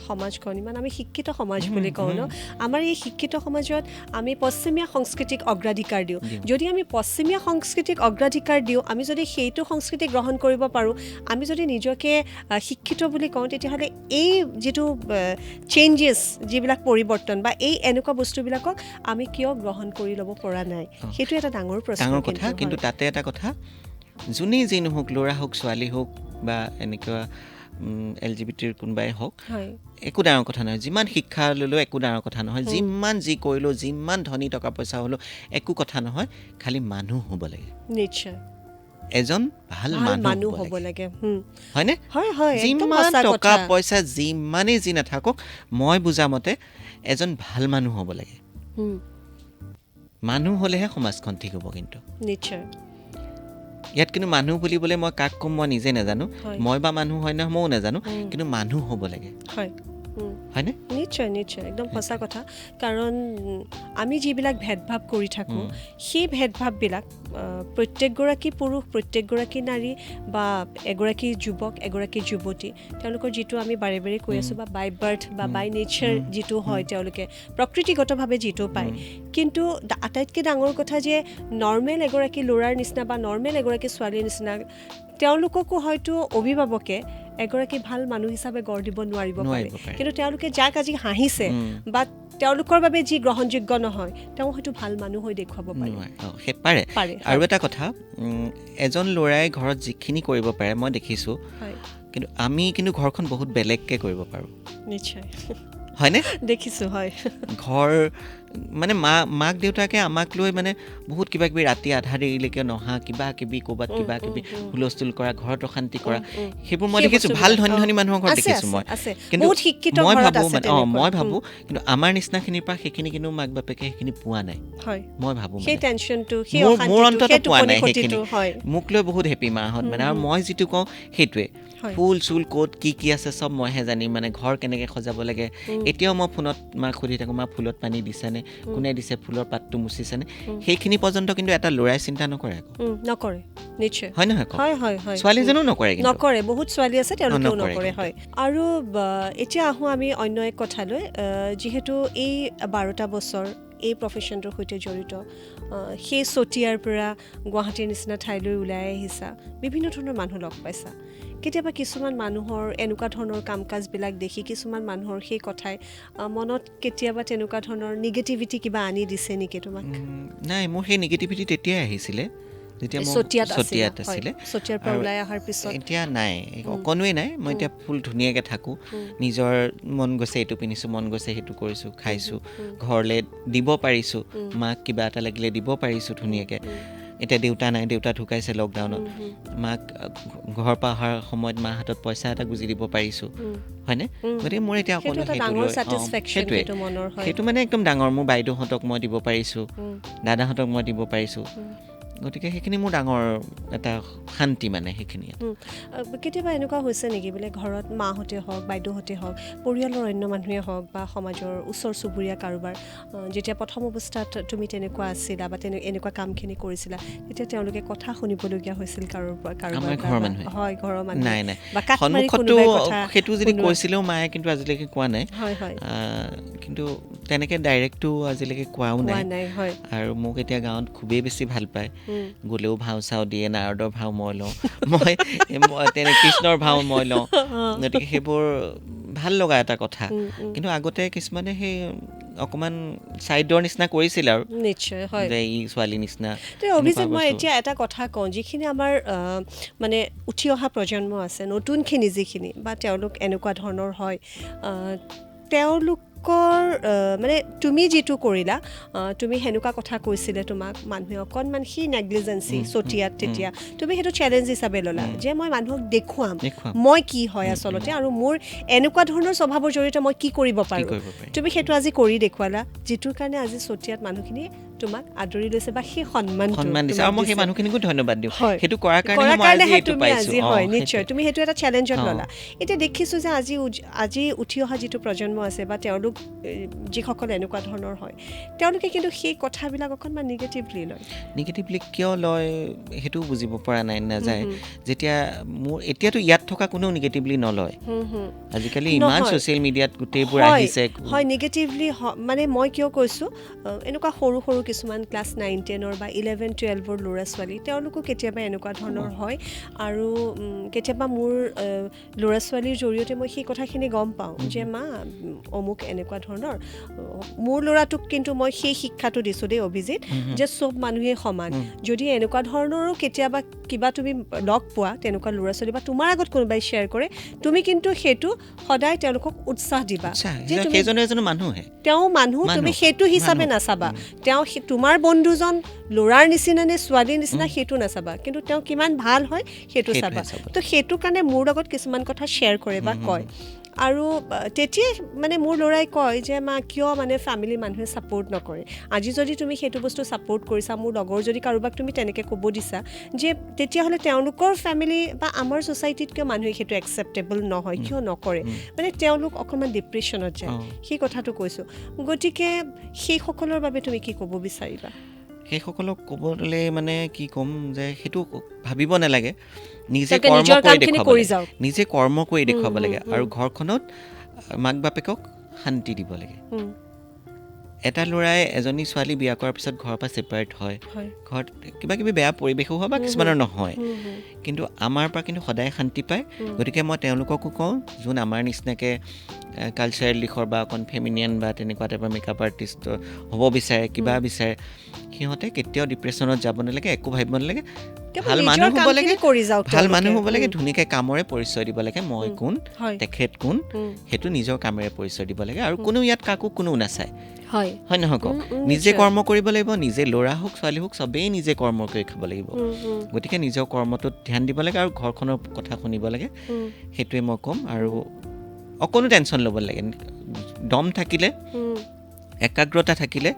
[SPEAKER 1] সমাজখন ইমান আমি শিক্ষিত সমাজ বুলি কওঁ ন, আমাৰ এই শিক্ষিত সমাজত আমি পশ্চিমীয়া সংস্কৃতিক অগ্ৰাধিকাৰ দিওঁ। যদি আমি পশ্চিমীয়া সংস্কৃতিক অগ্ৰাধিকাৰ দিওঁ, আমি যদি সেইটো সংস্কৃতি গ্ৰহণ কৰিব পাৰোঁ, আমি যদি নিজকে শিক্ষিত বুলি কওঁ, তেতিয়াহ'লে এই যিটো চেঞ্জেছ, যিবিলাক পৰিৱৰ্তন বা এই এনেকুৱা বস্তুবিলাকক আমি কিয় গ্ৰহণ কৰি ল'ব পৰা নাই, সেইটো এটা ডাঙৰ প্ৰশ্ন,
[SPEAKER 2] ডাঙৰ কথা। কিন্তু তাতে এটা কথা, যোনেই যি নহওক, ল'ৰা হওক ছোৱালী হওক বা এনেকুৱা এল জি বি টিৰ কোনোবাই হওক, একো ডাঙৰ কথা নহয়। যিমান শিক্ষা ল'লেও একো ডাঙৰ কথা নহয়, যিমান যি কৰিলেও, যিমান ধনী টকা পইচা হ'লেও একো কথা নহয়, খালি মানুহ হ'ব লাগে।
[SPEAKER 1] নিশ্চয়
[SPEAKER 2] এজন ভাল মানুহ
[SPEAKER 1] হ'ব লাগে,
[SPEAKER 2] হয়নে? যিমান টকা পইচা যিমানেই যি নাথাকক, মই বুজা মতে এজন ভাল মানুহ হ'ব লাগে। মানুহ হ'লেহে সমাজখন ঠিক হ'ব। কিন্তু
[SPEAKER 1] নিশ্চয়
[SPEAKER 2] ইয়াত কিন্তু মানুহ বুলিবলৈ মই কাক ক'ম মই নিজে নাজানো, মই বা মানুহ হয় নহয় ময়ো নাজানো, কিন্তু মানুহ হ'ব লাগে। হয়নে?
[SPEAKER 1] নিশ্চয় নিশ্চয়, একদম সঁচা কথা। কাৰণ আমি যিবিলাক ভেদভাৱ কৰি থাকোঁ, সেই ভেদভাৱবিলাক প্ৰত্যেকগৰাকী পুৰুষ, প্ৰত্যেকগৰাকী নাৰী বা এগৰাকী যুৱক, এগৰাকী যুৱতী, তেওঁলোকৰ যিটো আমি বাৰে বাৰে কৈ আছোঁ, বা বাই বাৰ্থ বা বাই নেচাৰ যিটো হয়, তেওঁলোকে প্ৰকৃতিগতভাৱে যিটো পায়। কিন্তু আটাইতকৈ ডাঙৰ কথা যে নৰ্মেল এগৰাকী ল'ৰাৰ নিচিনা বা নৰ্মেল এগৰাকী ছোৱালীৰ নিচিনা তেওঁলোককো হয়তো অভিভাৱকে এগৰাকী ভাল মানুহ হিচাপে গঢ় দিব নোৱাৰিব পাৰে, কিন্তু তেওঁলোকে যাক আজি হাঁহিছে বা তেওঁলোকৰ বাবে যি গ্ৰহণযোগ্য নহয়, তেওঁ হয়তো ভাল মানুহ হৈ দেখুৱাব
[SPEAKER 2] পাৰে। আৰু এটা কথা, এজন ল'ৰাই ঘৰত যিখিনি কৰিব পাৰে মই দেখিছোঁ, কিন্তু আমি কিন্তু ঘৰখন বহুত বেলেগকৈ কৰিব পাৰোঁ।
[SPEAKER 1] নিশ্চয়
[SPEAKER 2] হয়নে?
[SPEAKER 1] দেখিছোঁ, হয়।
[SPEAKER 2] ঘৰ মানে মাক দেউতাকে আমাক লৈ মানে বহুত কিবা কিবি ৰাতি আধা দেৰিলৈকে নহা, কিবা কিবি ক'ৰবাত কিবা কিবি হুলস্থুল কৰা, ঘৰত অশান্তি কৰা, সেইবোৰ মই দেখিছোঁ। ভাল ধনী ধনী মানুহৰ ঘৰত দেখিছোঁ মই, কিন্তু মই ভাবোঁ মানে মই ভাবোঁ কিন্তু আমাৰ নিচিনাখিনিৰ পৰা সেইখিনি কিন্তু মাক বাপেকে সেইখিনি পোৱা নাই। মই ভাবোঁ মোৰ অন্তত পোৱা নাই সেইখিনি। মোক লৈ বহুত হেপী মাহঁত মানে, আৰু মই যিটো কওঁ সেইটোৱে। ফুল চুল ক'ত কি কি আছে চব মইহে জানিম, মানে ঘৰ কেনেকৈ সজাব লাগে। এতিয়াও মই ফোনত মাক সুধি থাকোঁ, মা ফুলত পানী দিছেনে, কোনে দিছে, ফুলৰ পাতটো মুচিছেনে, সেইখিনি পৰ্যন্ত কিন্তু এটা ল'ৰাই চিন্তা নকৰে আকৌ।
[SPEAKER 1] নকৰে নিশ্চয়,
[SPEAKER 2] হয় নহয়? ছোৱালীজনো নকৰে,
[SPEAKER 1] নকৰে, বহুত ছোৱালী আছে তেওঁলোকেও নকৰে। হয়। আৰু এতিয়া আহোঁ আমি অন্য এক কথালৈ, যিহেতু এই 12টা বছৰ এই প্ৰফেশ্যনটোৰ সৈতে জড়িত, সেই চতিয়াৰ পৰা গুৱাহাটীৰ নিচিনা ঠাইলৈ ওলাই আহিছা, বিভিন্ন ধৰণৰ মানুহ লগ পাইছা। কেতিয়াবা কিছুমান মানুহৰ এনেকুৱা ধৰণৰ কাম কাজবিলাক দেখি কিছুমান মানুহৰ সেই কথাই মনত কেতিয়াবা তেনেকুৱা ধৰণৰ নিগেটিভিটি কিবা আনি দিছে নেকি তোমাক?
[SPEAKER 2] নাই, মোৰ সেই নিগেটিভিটি তেতিয়াই আহিছিলে যেতিয়া মই চতিয়াত আছিলে।
[SPEAKER 1] চতিয়াৰ পৰা ওলাই অহাৰ পিছত
[SPEAKER 2] এতিয়া নাই, অকণোৱেই নাই। মই এতিয়া ফুল ধুনীয়াকৈ থাকোঁ, নিজৰ মন গৈছে এইটো পিন্ধিছোঁ, মন গৈছে সেইটো কৰিছোঁ, খাইছোঁ, ঘৰলৈ দিব পাৰিছোঁ, মাক কিবা এটা লাগিলে দিব পাৰিছোঁ ধুনীয়াকৈ। এতিয়া দেউতা নাই, দেউতা ঢুকাইছে লকডাউনত। মাক ঘৰৰ পৰা অহাৰ সময়ত মাৰ হাতত পইচা এটা গুজি দিব পাৰিছোঁ, হয়নে? গতিকে মোৰ এতিয়া অকণো সেইটোৱে, সেইটো মানে একদম ডাঙৰ। মোৰ বাইদেউহঁতক মই দিব পাৰিছোঁ, দাদাহঁতক মই দিব পাৰিছোঁ, গতিকে সেইখিনি মোৰ ডাঙৰ এটা শান্তি মানে সেইখিনি।
[SPEAKER 1] কেতিয়াবা এনেকুৱা হৈছে নেকি বোলে ঘৰত মাহঁতে হওক, বাইদেউহঁতে হওক, পৰিয়ালৰ অন্য মানুহে হওক বা সমাজৰ ওচৰ চুবুৰীয়া কাৰোবাৰ, যেতিয়া প্ৰথম অৱস্থাত তুমি তেনেকুৱা আছিলা বা এনেকুৱা কামখিনি কৰিছিলা, তেতিয়া তেওঁলোকে কথা শুনিবলগীয়া হৈছিল কাৰোবাৰ? হয়, ঘৰৰ মানুহ।
[SPEAKER 2] নাই নাই, সন্মুখতো সেইটো যদি কৈছিলেও মায়ে কিন্তু আজিলৈকে কোৱা নাই। কিন্তু তেনেকৈ ডাইৰেক্টটো আজিলৈকে কোৱাও নাই। আৰু মোক এতিয়া গাঁৱত খুবেই বেছি ভাল পায়, গ'লেও ভাও চাও দিয়ে, নাৰদৰ ভাও মই লওঁ, মই তেনে কৃষ্ণৰ ভাও মই লওঁ, গতিকে সেইবোৰ ভাল লগা এটা কথা। কিন্তু আগতে কিছুমানে সেই অকণমান চাইডৰ নিচিনা কৰিছিল আৰু,
[SPEAKER 1] নিশ্চয় হয়,
[SPEAKER 2] যে ই ছোৱালী নিচিনা।
[SPEAKER 1] অভিজিত, মই এতিয়া এটা কথা কওঁ, যিখিনি আমাৰ মানে উঠি অহা প্ৰজন্ম আছে, নতুনখিনি যিখিনি বা তেওঁলোক এনেকুৱা ধৰণৰ হয়, তেওঁলোক মানে তুমি যিটো কৰিলা, তুমি সেনেকুৱা কথা কৈছিলে তোমাক মানুহে অকণমান সেই নেগলিজেঞ্চি চতিয়াত, তেতিয়া তুমি সেইটো চেলেঞ্জ হিচাপে ল'লা যে মই মানুহক দেখুৱাম মই কি হয় আচলতে, আৰু মোৰ এনেকুৱা ধৰণৰ স্বভাৱৰ জৰিয়তে মই কি কৰিব পাৰোঁ। তুমি সেইটো আজি কৰি দেখুৱালা, যিটোৰ কাৰণে আজি চতিয়াত মানুহখিনিয়ে তোমাক আদৰি লৈছে বা সেই সন্মান
[SPEAKER 2] দিছে। আৰু মই সেই মানুহখিনিকো ধন্যবাদ দিওঁ, সেইটো কৰাৰ কাৰণেহে তুমি
[SPEAKER 1] আজি। হয়, নিশ্চয় তুমি সেইটো এটা চেলেঞ্জত ল'লা। এতিয়া দেখিছোঁ যে আজি উঠি অহা যিটো প্ৰজন্ম আছে বা তেওঁলোক যিসকল এনেকুৱা ধৰণৰ হয়, তেওঁলোকে কিন্তু সেই কথাবিলাক অকণমান নিগেটিভলি লয়।
[SPEAKER 2] নিগেটিভলি কিয় লয় সেইটোও বুজিব পৰা নাই নাযায়। যেতিয়া মোৰ এতিয়াতো ইয়াত থকা কোনেও নিগেটিভলি নলয়, আজিকালি ইমান ছ'চিয়েল মিডিয়াত গোটেইবোৰ আহিছে।
[SPEAKER 1] হয়, নিগেটিভলি মানে মই কিয় কৈছোঁ, এনেকুৱা সৰু সৰু কিছুমান ক্লাছ 9, 10 বা 11, 12 ল'ৰা ছোৱালী, তেওঁলোকো কেতিয়াবা এনেকুৱা ধৰণৰ হয়। আৰু কেতিয়াবা মোৰ ল'ৰা ছোৱালীৰ জৰিয়তে মই সেই কথাখিনি গম পাওঁ যে মা অমুক এনেকুৱা ধৰণৰ। মোৰ ল'ৰাটোক কিন্তু মই সেই শিক্ষাটো দিছোঁ দেই অভিজিত, যে চব মানুহেই সমান। যদি এনেকুৱা ধৰণৰো কেতিয়াবা কিবা তুমি লগ পোৱা তেনেকুৱা ল'ৰা ছোৱালী বা তোমাৰ আগত কোনোবাই শ্বেয়াৰ কৰে, তুমি কিন্তু সেইটো সদায় তেওঁলোকক উৎসাহ দিবা
[SPEAKER 2] যে
[SPEAKER 1] তেওঁ মানুহ, তুমি সেইটো হিচাপে নাচাবা, তেওঁ তোমাৰ বন্ধুজন ল'ৰাৰ নিচিনা নে ছোৱালীৰ নিচিনা সেইটো নাচাবা, কিন্তু তেওঁ কিমান ভাল হয় সেইটো চাবা। তো সেইটো কাৰণে মোৰ লগত কিছুমান কথা শ্বেয়াৰ কৰে বা কয়। আৰু তেতিয়াই মানে মোৰ ল'ৰাই কয় যে মা কিয় মানে ফেমিলিৰ মানুহে ছাপোৰ্ট নকৰে, আজি যদি তুমি সেইটো বস্তু ছাপোৰ্ট কৰিছা, মোৰ লগৰ যদি কাৰোবাক তুমি তেনেকৈ ক'ব দিছা যে তেতিয়াহ'লে তেওঁলোকৰ ফেমিলি বা আমাৰ ছ'চাইটিত কিয় মানুহে সেইটো একচেপ্টেবল নহয়, কিয় নকৰে, মানে তেওঁলোক অকণমান ডিপ্ৰেশ্যনত যায়, সেই কথাটো কৈছোঁ। গতিকে সেইসকলৰ বাবে তুমি কি ক'ব বিচাৰিবা?
[SPEAKER 2] সেইসকলক ক'বলৈ মানে কি ক'ম যে সেইটো ভাবিব নালাগে, নিজে কৰ্ম কৰি দেখুৱাব লাগে, নিজে কৰ্ম কৰি দেখুৱাব লাগে আৰু ঘৰখনত মাক বাপেকক শান্তি দিব লাগে। এটা ল'ৰাই এজনী ছোৱালী বিয়া কৰাৰ পিছত ঘৰৰ পৰা ছেপাৰেট হয়, ঘৰত কিবা কিবি বেয়া পৰিৱেশো হয় বা কিছুমানৰ নহয়, কিন্তু আমাৰ পৰা কিন্তু সদায় শান্তি পায়। গতিকে মই তেওঁলোককো কওঁ যোন আমাৰ নিচিনাকৈ কালচাৰেল দিশৰ বা অকণ ফেমিনিয়ান বা তেনেকুৱা টাইপৰ মেকআপ আৰ্টিষ্ট হ'ব বিচাৰে, কিবা বিচাৰে, সিহঁতে কেতিয়াও ডিপ্ৰেশ্যনত যাব নালাগে, একো ভাবিব নালাগে, ভাল মানুহ হ'ব লাগে, ভাল মানুহ হ'ব লাগে, ধুনীয়াকৈ কামৰে পৰিচয় দিব লাগে, মই কোন, তেখেত কোন, সেইটো নিজৰ কামেৰে পৰিচয় দিব লাগে। আৰু কোনো ইয়াত কাকো কোনেও নাচায়, হয় হয় নহয় কওক? নিজে কৰ্ম কৰিব লাগিব, নিজে ল'ৰা হওক ছোৱালী হওক চবেই নিজে কৰ্ম কৰি খাব লাগিব। গতিকে নিজৰ কৰ্মটোত ধ্যান দিব লাগে আৰু ঘৰখনৰ কথা শুনিব লাগে, সেইটোৱে মই ক'ম। আৰু অকণো টেনশ্যন ল'ব নালাগে, দম থাকিলে, একাগ্ৰতা থাকিলে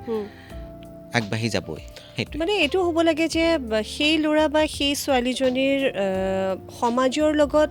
[SPEAKER 2] আগবাঢ়ি যাবই।
[SPEAKER 1] মানে এইটো হ'ব লাগে যে সেই ল'ৰা বা সেই ছোৱালীজনীৰ সমাজৰ লগত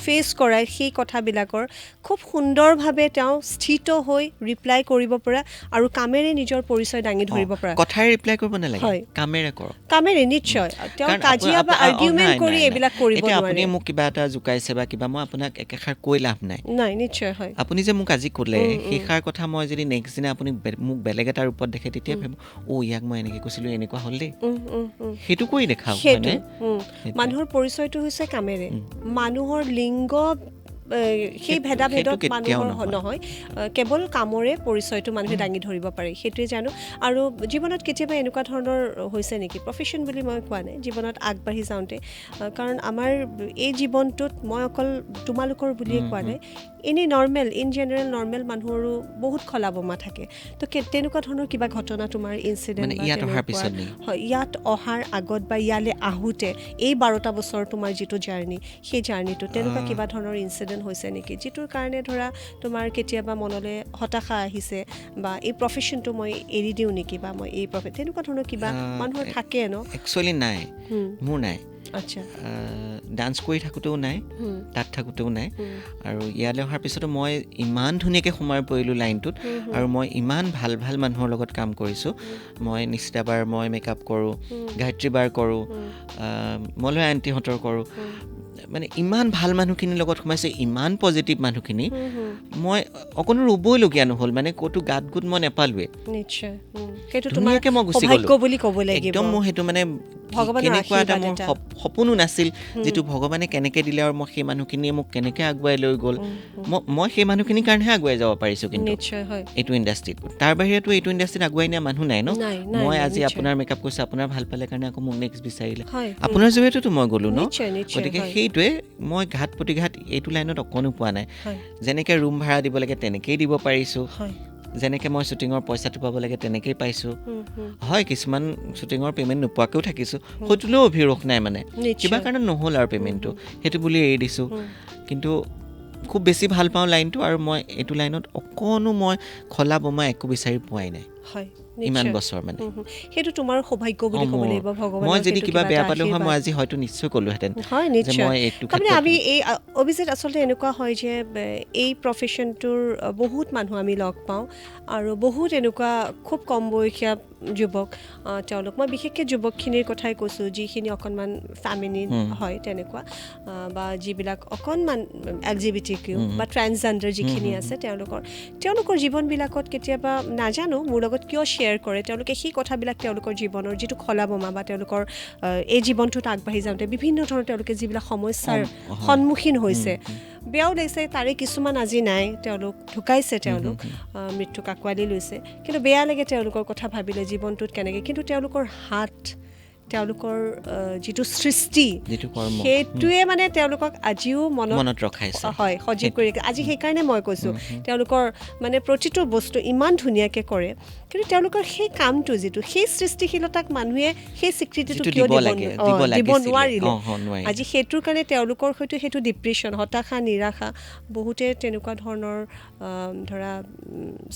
[SPEAKER 1] ফেচ কৰা সেই কথাবিলাকৰ খুব সুন্দৰভাৱে তেওঁ স্থিত হৈ ৰিপ্লাই কৰিব পৰা আৰু কামেৰে নিজৰ পৰিচয় দাঙি ধৰিব পৰা।
[SPEAKER 2] কথাৰে ৰিপ্লাই কৰিব নালাগে, কামেৰে কৰক,
[SPEAKER 1] কামেৰে নিশ্চয়। তেওঁ কাজিয়া বা আৰ্গুমেণ্ট কৰি এইবিলাক কৰিব নোৱাৰে।
[SPEAKER 2] আপুনি মোক কিবা এটা জোকাইছে বা কিবা, মই আপোনাক একেষাৰ কৈ লাভ নাই।
[SPEAKER 1] নাই, নিশ্চয় হয়।
[SPEAKER 2] আপুনি যে মোক আজি ক'লে সেইষাৰ কথা, মই যদি নেক্সট দিনা আপুনি মোক বেলেগ এটা ৰূপত দেখে, তেতিয়া ভাবিব অ' ইয়াক মই এনেকৈ কৈছিলোঁ, এনেকুৱা হ'ল দেই, সেইটো কৰি দেখাওক। মানে
[SPEAKER 1] মানুহৰ পৰিচয়টো হৈছে কামেৰে, মানুহৰ লিংগ সেই ভেদাভেদত মানুহৰ নহয়, কেৱল কামৰে পৰিচয়টো মানুহে দাঙি ধৰিব পাৰে, সেইটোৱে জানো। আৰু জীৱনত কেতিয়াবা এনেকুৱা ধৰণৰ হৈছে নেকি, প্ৰফেশ্যন বুলি মই কোৱা নাই, জীৱনত আগবাঢ়ি যাওঁতে, কাৰণ আমাৰ এই জীৱনটোত মই অকল তোমালোকৰ বুলিয়ে কোৱা নাই, এনেই নৰ্মেল, ইন জেনেৰেল নৰ্মেল মানুহৰো বহুত খলা বমা থাকে। তো তেনেকুৱা ধৰণৰ কিবা ঘটনা তোমাৰ ইনচিডেণ্ট হয় ইয়াত অহাৰ আগত বা ইয়ালৈ আহোঁতে এই 12টা বছৰ তোমাৰ যিটো জাৰ্ণি, সেই জাৰ্ণিটো তেনেকুৱা কিবা ধৰণৰ ইনচিডেণ্ট হৈছে নেকি, যিটোৰ কাৰণে ধৰা তোমাৰ কেতিয়াবা মনলৈ হতাশা আহিছে বা এই প্ৰফেশ্যনটো মই এৰি দিওঁ নেকি, বা মই এই তেনেকুৱা ধৰণৰ কিবা মানুহৰ থাকে ন?
[SPEAKER 2] একচুৱেলি নাই, মোৰ নাই।
[SPEAKER 1] আচ্ছা,
[SPEAKER 2] ডান্স কৰি থাকোঁতেও নাই, তাত থাকোঁতেও নাই, আৰু ইয়ালৈ অহাৰ পিছতো মই ইমান ধুনীয়াকৈ সোমাই পৰিলোঁ লাইনটোত, আৰু মই ইমান ভাল ভাল মানুহৰ লগত কাম কৰিছোঁ। মই নিশ্চিতা বাৰ মই মেকআপ কৰোঁ, গায়ত্ৰী বাৰ কৰোঁ, মলয় আণ্টিহঁতৰ কৰোঁ, মানে ইমান ভাল মানুহখিনিৰ লগত সোমাইছোঁ, ইমান পজিটিভ মানুহখিনি, মই অকণো ৰ'বইলগীয়া নহ'ল, মানে ক'তো গাত গোট মই নেপালোৱে। ধুনীয়াকৈ মই গুচি গ'লোঁ একদম। মোৰ সেইটো মানে কেনেকুৱা এটা মোৰ সপোনো নাছিল, যিটো ভগৱানে কেনেকৈ দিলে আৰু মই সেই মানুহখিনিয়ে মোক কেনেকৈ আগুৱাই লৈ গ'ল। মই সেই মানুহখিনিৰ কাৰণেহে আগুৱাই যাব পাৰিছোঁ কিন্তু এইটো ইণ্ডাষ্ট্ৰীত। তাৰ বাহিৰেতো এইটো ইণ্ডাষ্ট্ৰীত আগুৱাই নিয়া মানুহ নাই ন। মই আজি আপোনাৰ মেকআপ কৰিছোঁ, আপোনাৰ ভাল পালে কাৰণে আকৌ মোক নেক্সট বিচাৰিলে, আপোনাৰ জৰিয়তেতো মই গ'লোঁ ন। গতিকে সেইটোৱে মই ঘাট প্ৰতিঘাত এইটো লাইনত অকণো পোৱা নাই। যেনেকৈ ৰুম ভাড়া দিব লাগে তেনেকেই দিব পাৰিছোঁ, যেনেকৈ মই শ্বুটিঙৰ পইচাটো পাব লাগে তেনেকেই পাইছোঁ। হয়, কিছুমান শ্বুটিঙৰ পে'মেণ্ট নোপোৱাকৈও থাকিছোঁ, সেইটোলৈও অভিৰোষ নাই, মানে কিবা কাৰণত নহ'ল আৰু পে'মেণ্টটো, সেইটো বুলি এৰি দিছোঁ। কিন্তু খুব বেছি ভাল পাওঁ লাইনটো, আৰু মই এইটো লাইনত অকণো মই খলা বমা একো বিচাৰি পোৱাই নাই ইমান বছৰ। মানে
[SPEAKER 1] সেইটো তোমাৰ সৌভাগ্য বুলি ক'ব লাগিব। ভগৱানৰ
[SPEAKER 2] মই যদি কিবা বেয়া পালোঁ হয়, মই আজি হয়তো নিশ্চয় ক'লোহেঁতেন।
[SPEAKER 1] হয়, নিশ্চয়। তাৰমানে আমি এই অভিজিত আচলতে এনেকুৱা হয় যে এই প্ৰফেশ্যনটোৰ বহুত মানুহ আমি লগ পাওঁ, আৰু বহুত এনেকুৱা খুব কম বয়সীয়া যুৱক, তেওঁলোক, মই বিশেষকৈ যুৱকখিনিৰ কথাই কৈছোঁ, যিখিনি অকণমান ফেমিনিন হয় তেনেকুৱা, বা যিবিলাক অকণমান LGBTQ বা ট্ৰেন্সজেণ্ডাৰ যিখিনি আছে, তেওঁলোকৰ জীৱনবিলাকত কেতিয়াবা নাজানো মোৰ লগত কিয় শ্বেয়াৰ কৰে, তেওঁলোকে সেই কথাবিলাক তেওঁলোকৰ জীৱনৰ যিটো খলা বমা বা তেওঁলোকৰ এই জীৱনটোত আগবাঢ়ি যাওঁতে বিভিন্ন ধৰণৰ তেওঁলোকে যিবিলাক সমস্যাৰ সন্মুখীন হৈছে, বেয়াও লাগিছে। তাৰে কিছুমান আজি নাই, তেওঁলোক ঢুকাইছে, তেওঁলোক মৃত্যুক আঁকোৱালি লৈছে, কিন্তু বেয়া লাগে তেওঁলোকৰ কথা ভাবিলে জীৱনটোত কেনেকৈ, কিন্তু তেওঁলোকৰ হাত, তেওঁলোকৰ যিটো সৃষ্টি, সেইটোৱে মানে তেওঁলোকক আজিও
[SPEAKER 2] মনত ৰখাইছে,
[SPEAKER 1] হয়, সজীৱ কৰি আজি। সেইকাৰণে মই কৈছোঁ তেওঁলোকৰ মানে প্ৰতিটো বস্তু ইমান ধুনীয়াকৈ কৰে, কিন্তু তেওঁলোকৰ সেই কামটো যিটো, সেই সৃষ্টিশীলতাক মানুহে সেই স্বীকৃতিটো কিয় দিব নোৱাৰিলে আজি, সেইটোৰ কাৰণে তেওঁলোকৰ হয়তো সেইটো ডিপ্ৰেশ্যন, হতাশা, নিৰাশা, বহুতে তেনেকুৱা ধৰণৰ ধৰা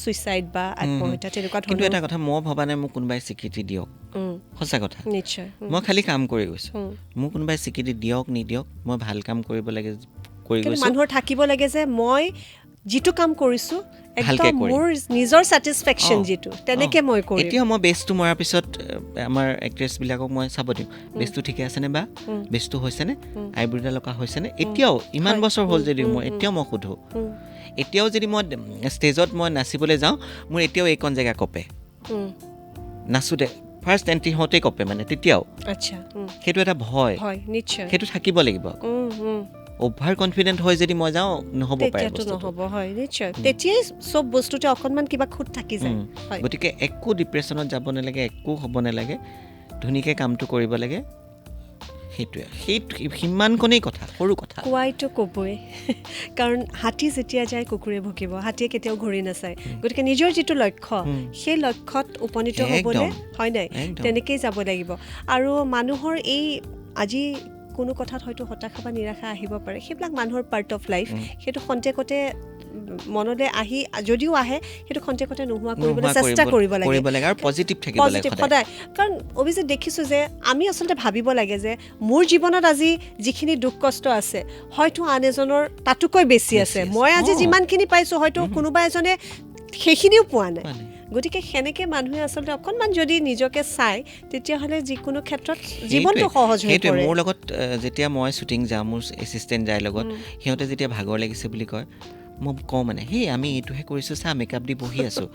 [SPEAKER 1] ছুইচাইড বা আত্মহত্যা তেনেকুৱা ধৰণৰ।
[SPEAKER 2] কিন্তু এটা কথা মই ভবা নাই মোক কোনোবাই স্বীকৃতি দিয়ক, সঁচা কথা।
[SPEAKER 1] নিশ্চয়
[SPEAKER 2] মই খালি কাম কৰি গৈছোঁ, মোক কোনোবাই স্বীকৃতি দিয়ক নিদিয়ক, মই ভাল কাম কৰিব লাগে কৰি গৈছোঁ।
[SPEAKER 1] মানুহৰ থাকিব লাগে যে মই যিটো কাম কৰিছোঁ একদম মোৰ নিজৰ ছেটিছফেকশ্যন যিটো, তেনেকৈ মই কৰিম।
[SPEAKER 2] এতিয়া মই বেচটো মৰাৰ পিছত আমাৰ এক্ট্ৰেছবিলাকক মই চাব দিওঁ, বেচটো ঠিকে আছেনে বা বেচটো হৈছেনে, আইব্ৰ'ডাল লগা হৈছেনে। এতিয়াও ইমান বছৰ হ'ল যদিও মই এতিয়াও মই সোধোঁ। এতিয়াও যদি মই ষ্টেজত মই নাচিবলৈ যাওঁ, মোৰ এতিয়াও এইকণ জেগা কঁপে নাচোঁতে, ফাৰ্ষ্ট এণ্ট্ৰি হওঁতেই কঁপে মানে তেতিয়াও।
[SPEAKER 1] আচ্ছা,
[SPEAKER 2] সেইটো এটা ভয়,
[SPEAKER 1] নিশ্চয়
[SPEAKER 2] সেইটো থাকিব লাগিব। অভাৰ কনফিডেণ্ট হৈ যদি মই যাওঁ নহ'ব পাৰে,
[SPEAKER 1] নহ'ব। হয়, নিশ্চয়। তেতিয়াই চব বস্তুতে অকণমান কিবা খুঁত থাকি যায়।
[SPEAKER 2] গতিকে একো ডিপ্ৰেশ্যনত যাব নালাগে, একো হ'ব নালাগে, ধুনীয়াকৈ কামটো কৰিব লাগে, সেইটোৱে, সেই সিমানকণেই কথা, সৰু কথা।
[SPEAKER 1] কোৱাইতো ক'বই, কাৰণ হাতী যেতিয়া যায় কুকুৰে ভুকিব, হাতীয়ে কেতিয়াও ঘূৰি নাচায়। গতিকে নিজৰ যিটো লক্ষ্য, সেই লক্ষ্যত উপনীত হ'বলৈ হয় নাই তেনেকেই যাব লাগিব। আৰু মানুহৰ এই আজি কোনো কথাত হয়তো হতাশা বা নিৰাশা আহিব পাৰে, সেইবিলাক মানুহৰ পাৰ্ট অফ লাইফ। সেইটো খন্তেকতে মনলৈ আহি যদিও আহে, সেইটো খন্তেকতে নোহোৱা কৰিবলৈ চেষ্টা কৰিব লাগে
[SPEAKER 2] আৰু পজিটিভ থাকিব লাগে
[SPEAKER 1] সদায়। কাৰণ অভিজিত দেখিছোঁ যে আমি আচলতে ভাবিব লাগে যে মোৰ জীৱনত আজি যিখিনি দুখ কষ্ট আছে, হয়তো আন এজনৰ তাতোকৈ বেছি আছে। মই আজি যিমানখিনি পাইছোঁ, হয়তো কোনোবা এজনে সেইখিনিও পোৱা নাই। গতিকে সেনেকৈ মানুহে আচলতে অকণমান যদি নিজকে চায়, তেতিয়াহ'লে যিকোনো ক্ষেত্ৰত জীৱনটো সহজ হৈ পৰে।
[SPEAKER 2] মোৰ লগত যেতিয়া মই শ্বুটিং যাওঁ, মোৰ এছিষ্টেণ্ট যায় লগত, সিহঁতে যেতিয়া ভাগৰ লাগিছে বুলি কয়, মই কওঁ মানে সেই আমি এইটোহে কৰিছোঁ, চা মেকআপ দি বহি আছোঁ,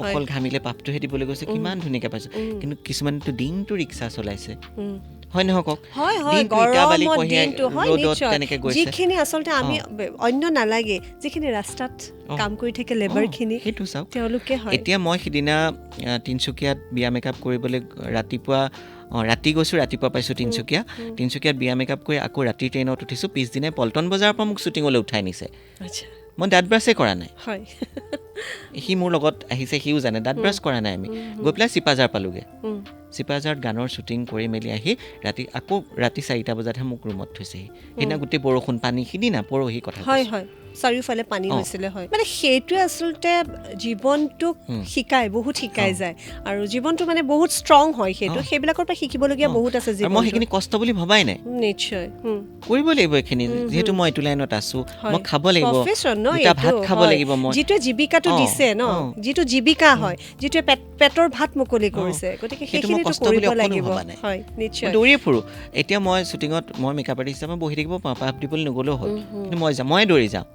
[SPEAKER 2] অকল ঘামিলে পাপটোহে দিবলৈ গৈছোঁ, কিমান ধুনীয়াকৈ পাইছোঁ। কিন্তু কিছুমানেতো দিনটো ৰিক্সা চলাইছে, হয় নহয় কওক?
[SPEAKER 1] যিখিনি আচলতে আমি অন্য নালাগে, যিখিনি ৰাস্তাত কাম কৰি থাকে লেবাৰখিনি,
[SPEAKER 2] সেইটো চাওক
[SPEAKER 1] তেওঁলোকে।
[SPEAKER 2] এতিয়া মই সিদিনা তিনিচুকীয়াত বিয়া মেকআপ কৰিবলৈ ৰাতিপুৱা, ৰাতি গৈছোঁ, ৰাতিপুৱা পাইছোঁ তিনিচুকীয়া। তিনিচুকীয়াত বিয়া মেকআপ কৰি আকৌ ৰাতি ট্ৰেইনত উঠিছোঁ, পিছদিনাই পল্টন বজাৰৰ পৰা মোক শ্বুটিঙলৈ উঠাই নিছে। মই দাঁত ব্ৰাছে কৰা নাই, সি মোৰ লগত আহিছে, সিও জানে দাঁত ব্ৰাছ কৰা নাই। আমি গৈ পেলাই চিপাঝাৰ পালোগৈ, চিপাঝাৰত গানৰ শ্বুটিং কৰি মেলি আহি ৰাতি আকৌ ৰাতি 4টা বজাতহে মোক ৰুমত থৈছেহি। সেইদিনা গোটেই বৰষুণ পানী, সিদিনা পৰহি কথা,
[SPEAKER 1] চাৰিওফালে পানী হৈছিলে। হয়, মানে সেইটোৱে আচলতে জীৱনটোক শিকায়, বহুত শিকাই যায়। আৰু জীৱনটো মানে বহুত ষ্ট্ৰং হয়, সেইটো সেইবিলাকৰ পৰা শিকিবলগীয়া বহুত আছে।
[SPEAKER 2] মই সেইখিনি কষ্ট বুলি ভবাই নাই,
[SPEAKER 1] নিশ্চয়
[SPEAKER 2] কৰিব লাগিব এইখিনি, যিহেতু মই এইটো লাইনত আছো, মই খাব লাগিব, ভাত খাব লাগিব। মই
[SPEAKER 1] যিটোৱে জীৱিকাটো দিছে ন, যিটো জীৱিকা হয়, যিটোৱে পেটৰ ভাত মুকলি কৰিছে, গতিকে সেইখিনিতো কৰিব লাগিব। হয়, নিশ্চয়।
[SPEAKER 2] দৌৰিয়ে ফুৰোঁ। এতিয়া মই শ্বুটিঙত মই মেকআপ আৰ্টিষ্ট হিচাপে বহি থাকিব পাৰোঁ, পাপ দিবলৈ নগ'লেও হ'ল, কিন্তু মই যাওঁ, ময়ে দৌৰি যাওঁ।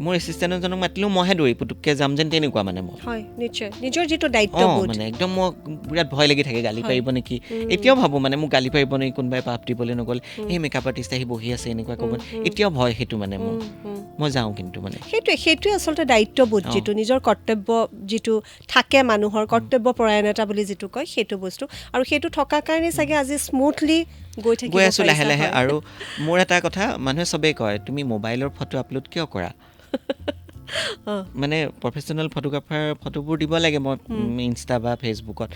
[SPEAKER 2] মোৰ এছিষ্টেণ্টজনক মাতিলেও মইহে দৌৰি পুতুককৈ যাম যেন তেনেকুৱা মানে মই।
[SPEAKER 1] হয়, নিশ্চয়। নিজৰ যিটো দায়িত্ববোধ,
[SPEAKER 2] মানে একদম মই বিৰাট ভয় লাগি থাকে, গালি পাৰিব নেকি। এতিয়াও ভাবোঁ মানে মোক গালি পাৰিব নেকি কোনোবাই পাপ দিবলৈ নগ'লে, এই মেকআপ আৰ্টিষ্ট আহি বহি আছে এনেকুৱা ক'ব, এতিয়াও ভয় সেইটো মানে মোৰ। মই যাওঁ কিন্তু মানে
[SPEAKER 1] সেইটোৱে আচলতে দায়িত্ববোধ, যিটো নিজৰ কৰ্তব্য যিটো থাকে, মানুহৰ কৰ্তব্য পৰায়ণতা বুলি যিটো কয়, সেইটো বস্তু। আৰু সেইটো থকাৰ কাৰণে চাগে আজি স্মুথলি গৈ থাকিব
[SPEAKER 2] গৈ আছোঁ লাহে লাহে। আৰু মোৰ এটা কথা মানুহে চবেই কয়, তুমি মোবাইলৰ ফটো আপলোড কিয় কৰা? মানে প্ৰফেচনেল ফটোগ্ৰাফাৰ ফটোবোৰ দিব লাগে মই ইনষ্টা বা ফেচবুকত,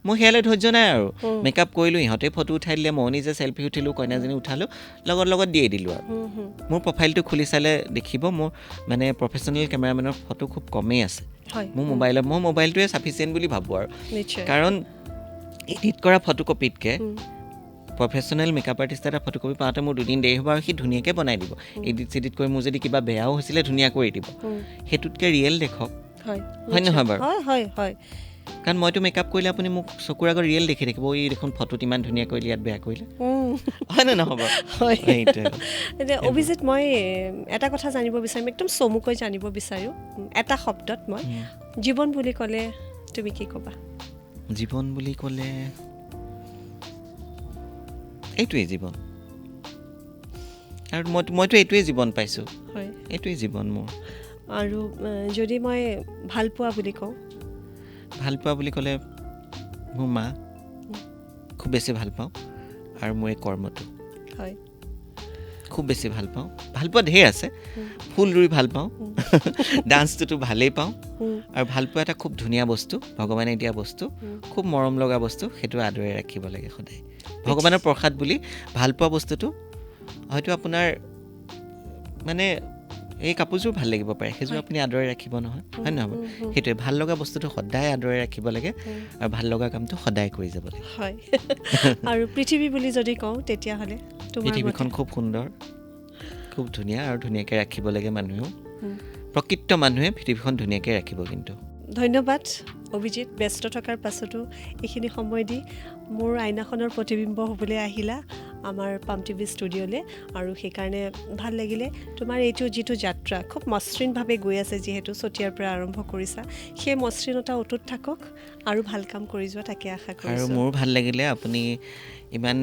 [SPEAKER 2] মোৰ সেয়ালৈ ধৈৰ্য নাই। আৰু মেকআপ কৰিলোঁ, ইহঁতে ফটো উঠাই দিলে, মই নিজে চেলফি উঠিলোঁ, কইনাজনী উঠালোঁ, লগত লগত দিয়ে দিলোঁ। আৰু মোৰ প্ৰফাইলটো খুলি চালে দেখিব মোৰ মানে প্ৰফেচনেল কেমেৰামেনৰ ফটো খুব কমেই আছে মোৰ মোবাইলত। মই মোবাইলটোৱে চাফিচিয়েণ্ট বুলি ভাবোঁ আৰু, কাৰণ এডিট কৰা ফটোকপিতকৈ প্ৰফেচনেল মেকআপ আৰ্টিষ্ট এটা ফটোকপি পাওঁতে মোৰ দুদিন দেৰি হ'ব, আৰু সি ধুনীয়াকৈ বনাই দিব, এডিট চেডিট কৰি মোৰ যদি কিবা বেয়াও হৈছিলে ধুনীয়া কৰি দিব। সেইটোতকৈ ৰিয়েল দেখক, হয় নহয় বাৰু? কাৰণ মইতো মেকআপ কৰিলে আপুনি মোক চকুৰ আগত ৰিয়েল দেখি থাকিব, এই দেখোন ফটোত ইমান ধুনীয়া কৰিলে, ইয়াত বেয়া কৰিলে, হয় নে নহ'ব?
[SPEAKER 1] অভিজিত, মই এটা কথা জানিব বিচাৰিম, একদম চমুকৈ জানিব বিচাৰোঁ, এটা শব্দত মই, জীৱন বুলি ক'লে তুমি কি ক'বা?
[SPEAKER 2] জীৱন বুলি ক'লে এইটোৱেই জীৱন। আৰু মইতো এইটোৱেই জীৱন পাইছোঁ, এইটোৱেই জীৱন মোৰ।
[SPEAKER 1] আৰু যদি মই ভালপোৱা বুলি কওঁ?
[SPEAKER 2] ভালপোৱা বুলি ক'লে মোৰ মা খুব বেছি ভাল পাওঁ, আৰু মোৰ এই কৰ্মটো খুব বেছি ভাল পাওঁ। ভালপোৱা ঢেৰ আছে, ফুল ৰুই ভাল পাওঁ, ডান্সটোতো ভালেই পাওঁ, আৰু ভালপোৱা এটা খুব ধুনীয়া বস্তু, ভগৱানে দিয়া বস্তু, খুব মৰম লগা বস্তু, সেইটো আদৰি ৰাখিব লাগে সদায়। ভগৱানৰ প্ৰসাদ বুলি ভালপোৱা বস্তুটো হয়তো আপোনাৰ মানে এই কাপোৰযোৰ ভাল লাগিব পাৰে, সেইযোৰ আপুনি আদৰি ৰাখিব নহয়, হয় নহয়? সেইটোৱে ভাল লগা বস্তুটো সদায় আদৰি ৰাখিব লাগে, আৰু ভাল লগা কামটো সদায় কৰি যাব লাগে।
[SPEAKER 1] হয়। আৰু পৃথিৱী বুলি যদি কওঁ তেতিয়াহ'লে
[SPEAKER 2] পৃথিৱীখন খুব সুন্দৰ, খুব ধুনীয়া, আৰু ধুনীয়াকৈ ৰাখিব লাগে মানুহেও। প্ৰকৃত মানুহে পৃথিৱীখন ধুনীয়াকৈ ৰাখিব। কিন্তু
[SPEAKER 1] ধন্যবাদ অভিজিত, ব্যস্ত থকাৰ পাছতো এইখিনি সময় দি মোৰ আইনাখনৰ প্ৰতিবিম্ব হ'বলৈ আহিলা আমাৰ পাম টিভি ষ্টুডিঅ'লৈ, আৰু সেইকাৰণে ভাল লাগিলে। তোমাৰ এইটো যিটো যাত্ৰা খুব মসৃণভাৱে গৈ আছে, যিহেতু চতিয়াৰ পৰা আৰম্ভ কৰিছা, সেই মসৃণতা অটুট থাকক আৰু ভাল কাম কৰি যোৱা, তাকে আশা কৰিছোঁ।
[SPEAKER 2] আৰু মোৰো ভাল লাগিলে, আপুনি ইমান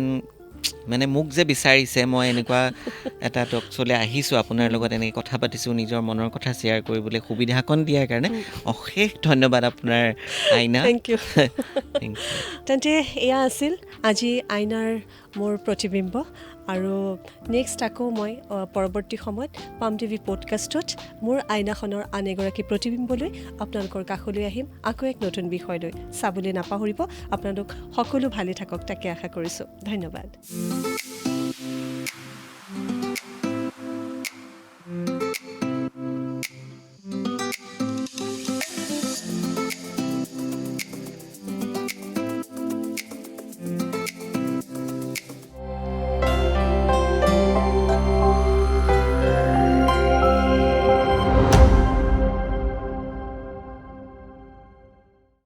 [SPEAKER 2] মানে মোক যে বিচাৰিছে, মই এনেকুৱা এটা টক শ্ব'লৈ আহিছোঁ, আপোনাৰ লগত এনেকৈ কথা পাতিছোঁ, নিজৰ মনৰ কথা শ্বেয়াৰ কৰিবলৈ সুবিধাকণ দিয়াৰ কাৰণে অশেষ ধন্যবাদ আপোনাৰ আইনা।
[SPEAKER 1] Thank you.
[SPEAKER 2] Thank you.
[SPEAKER 1] তেন্তে এয়া আছিল আজি আইনাৰ মোৰ প্ৰতিবিম্ব। আৰু নেক্সট আকৌ মই পৰৱৰ্তী সময়ত পাম টিভি পডকাষ্টত মোৰ আইনাখনৰ আন এগৰাকী প্ৰতিবিম্বলৈ আপোনালোকৰ কাষলৈ আহিম আকৌ এক নতুন বিষয় লৈ। চাবলৈ নাপাহৰিব। আপোনালোক সকলো ভালে থাকক তাকে আশা কৰিছোঁ। ধন্যবাদ।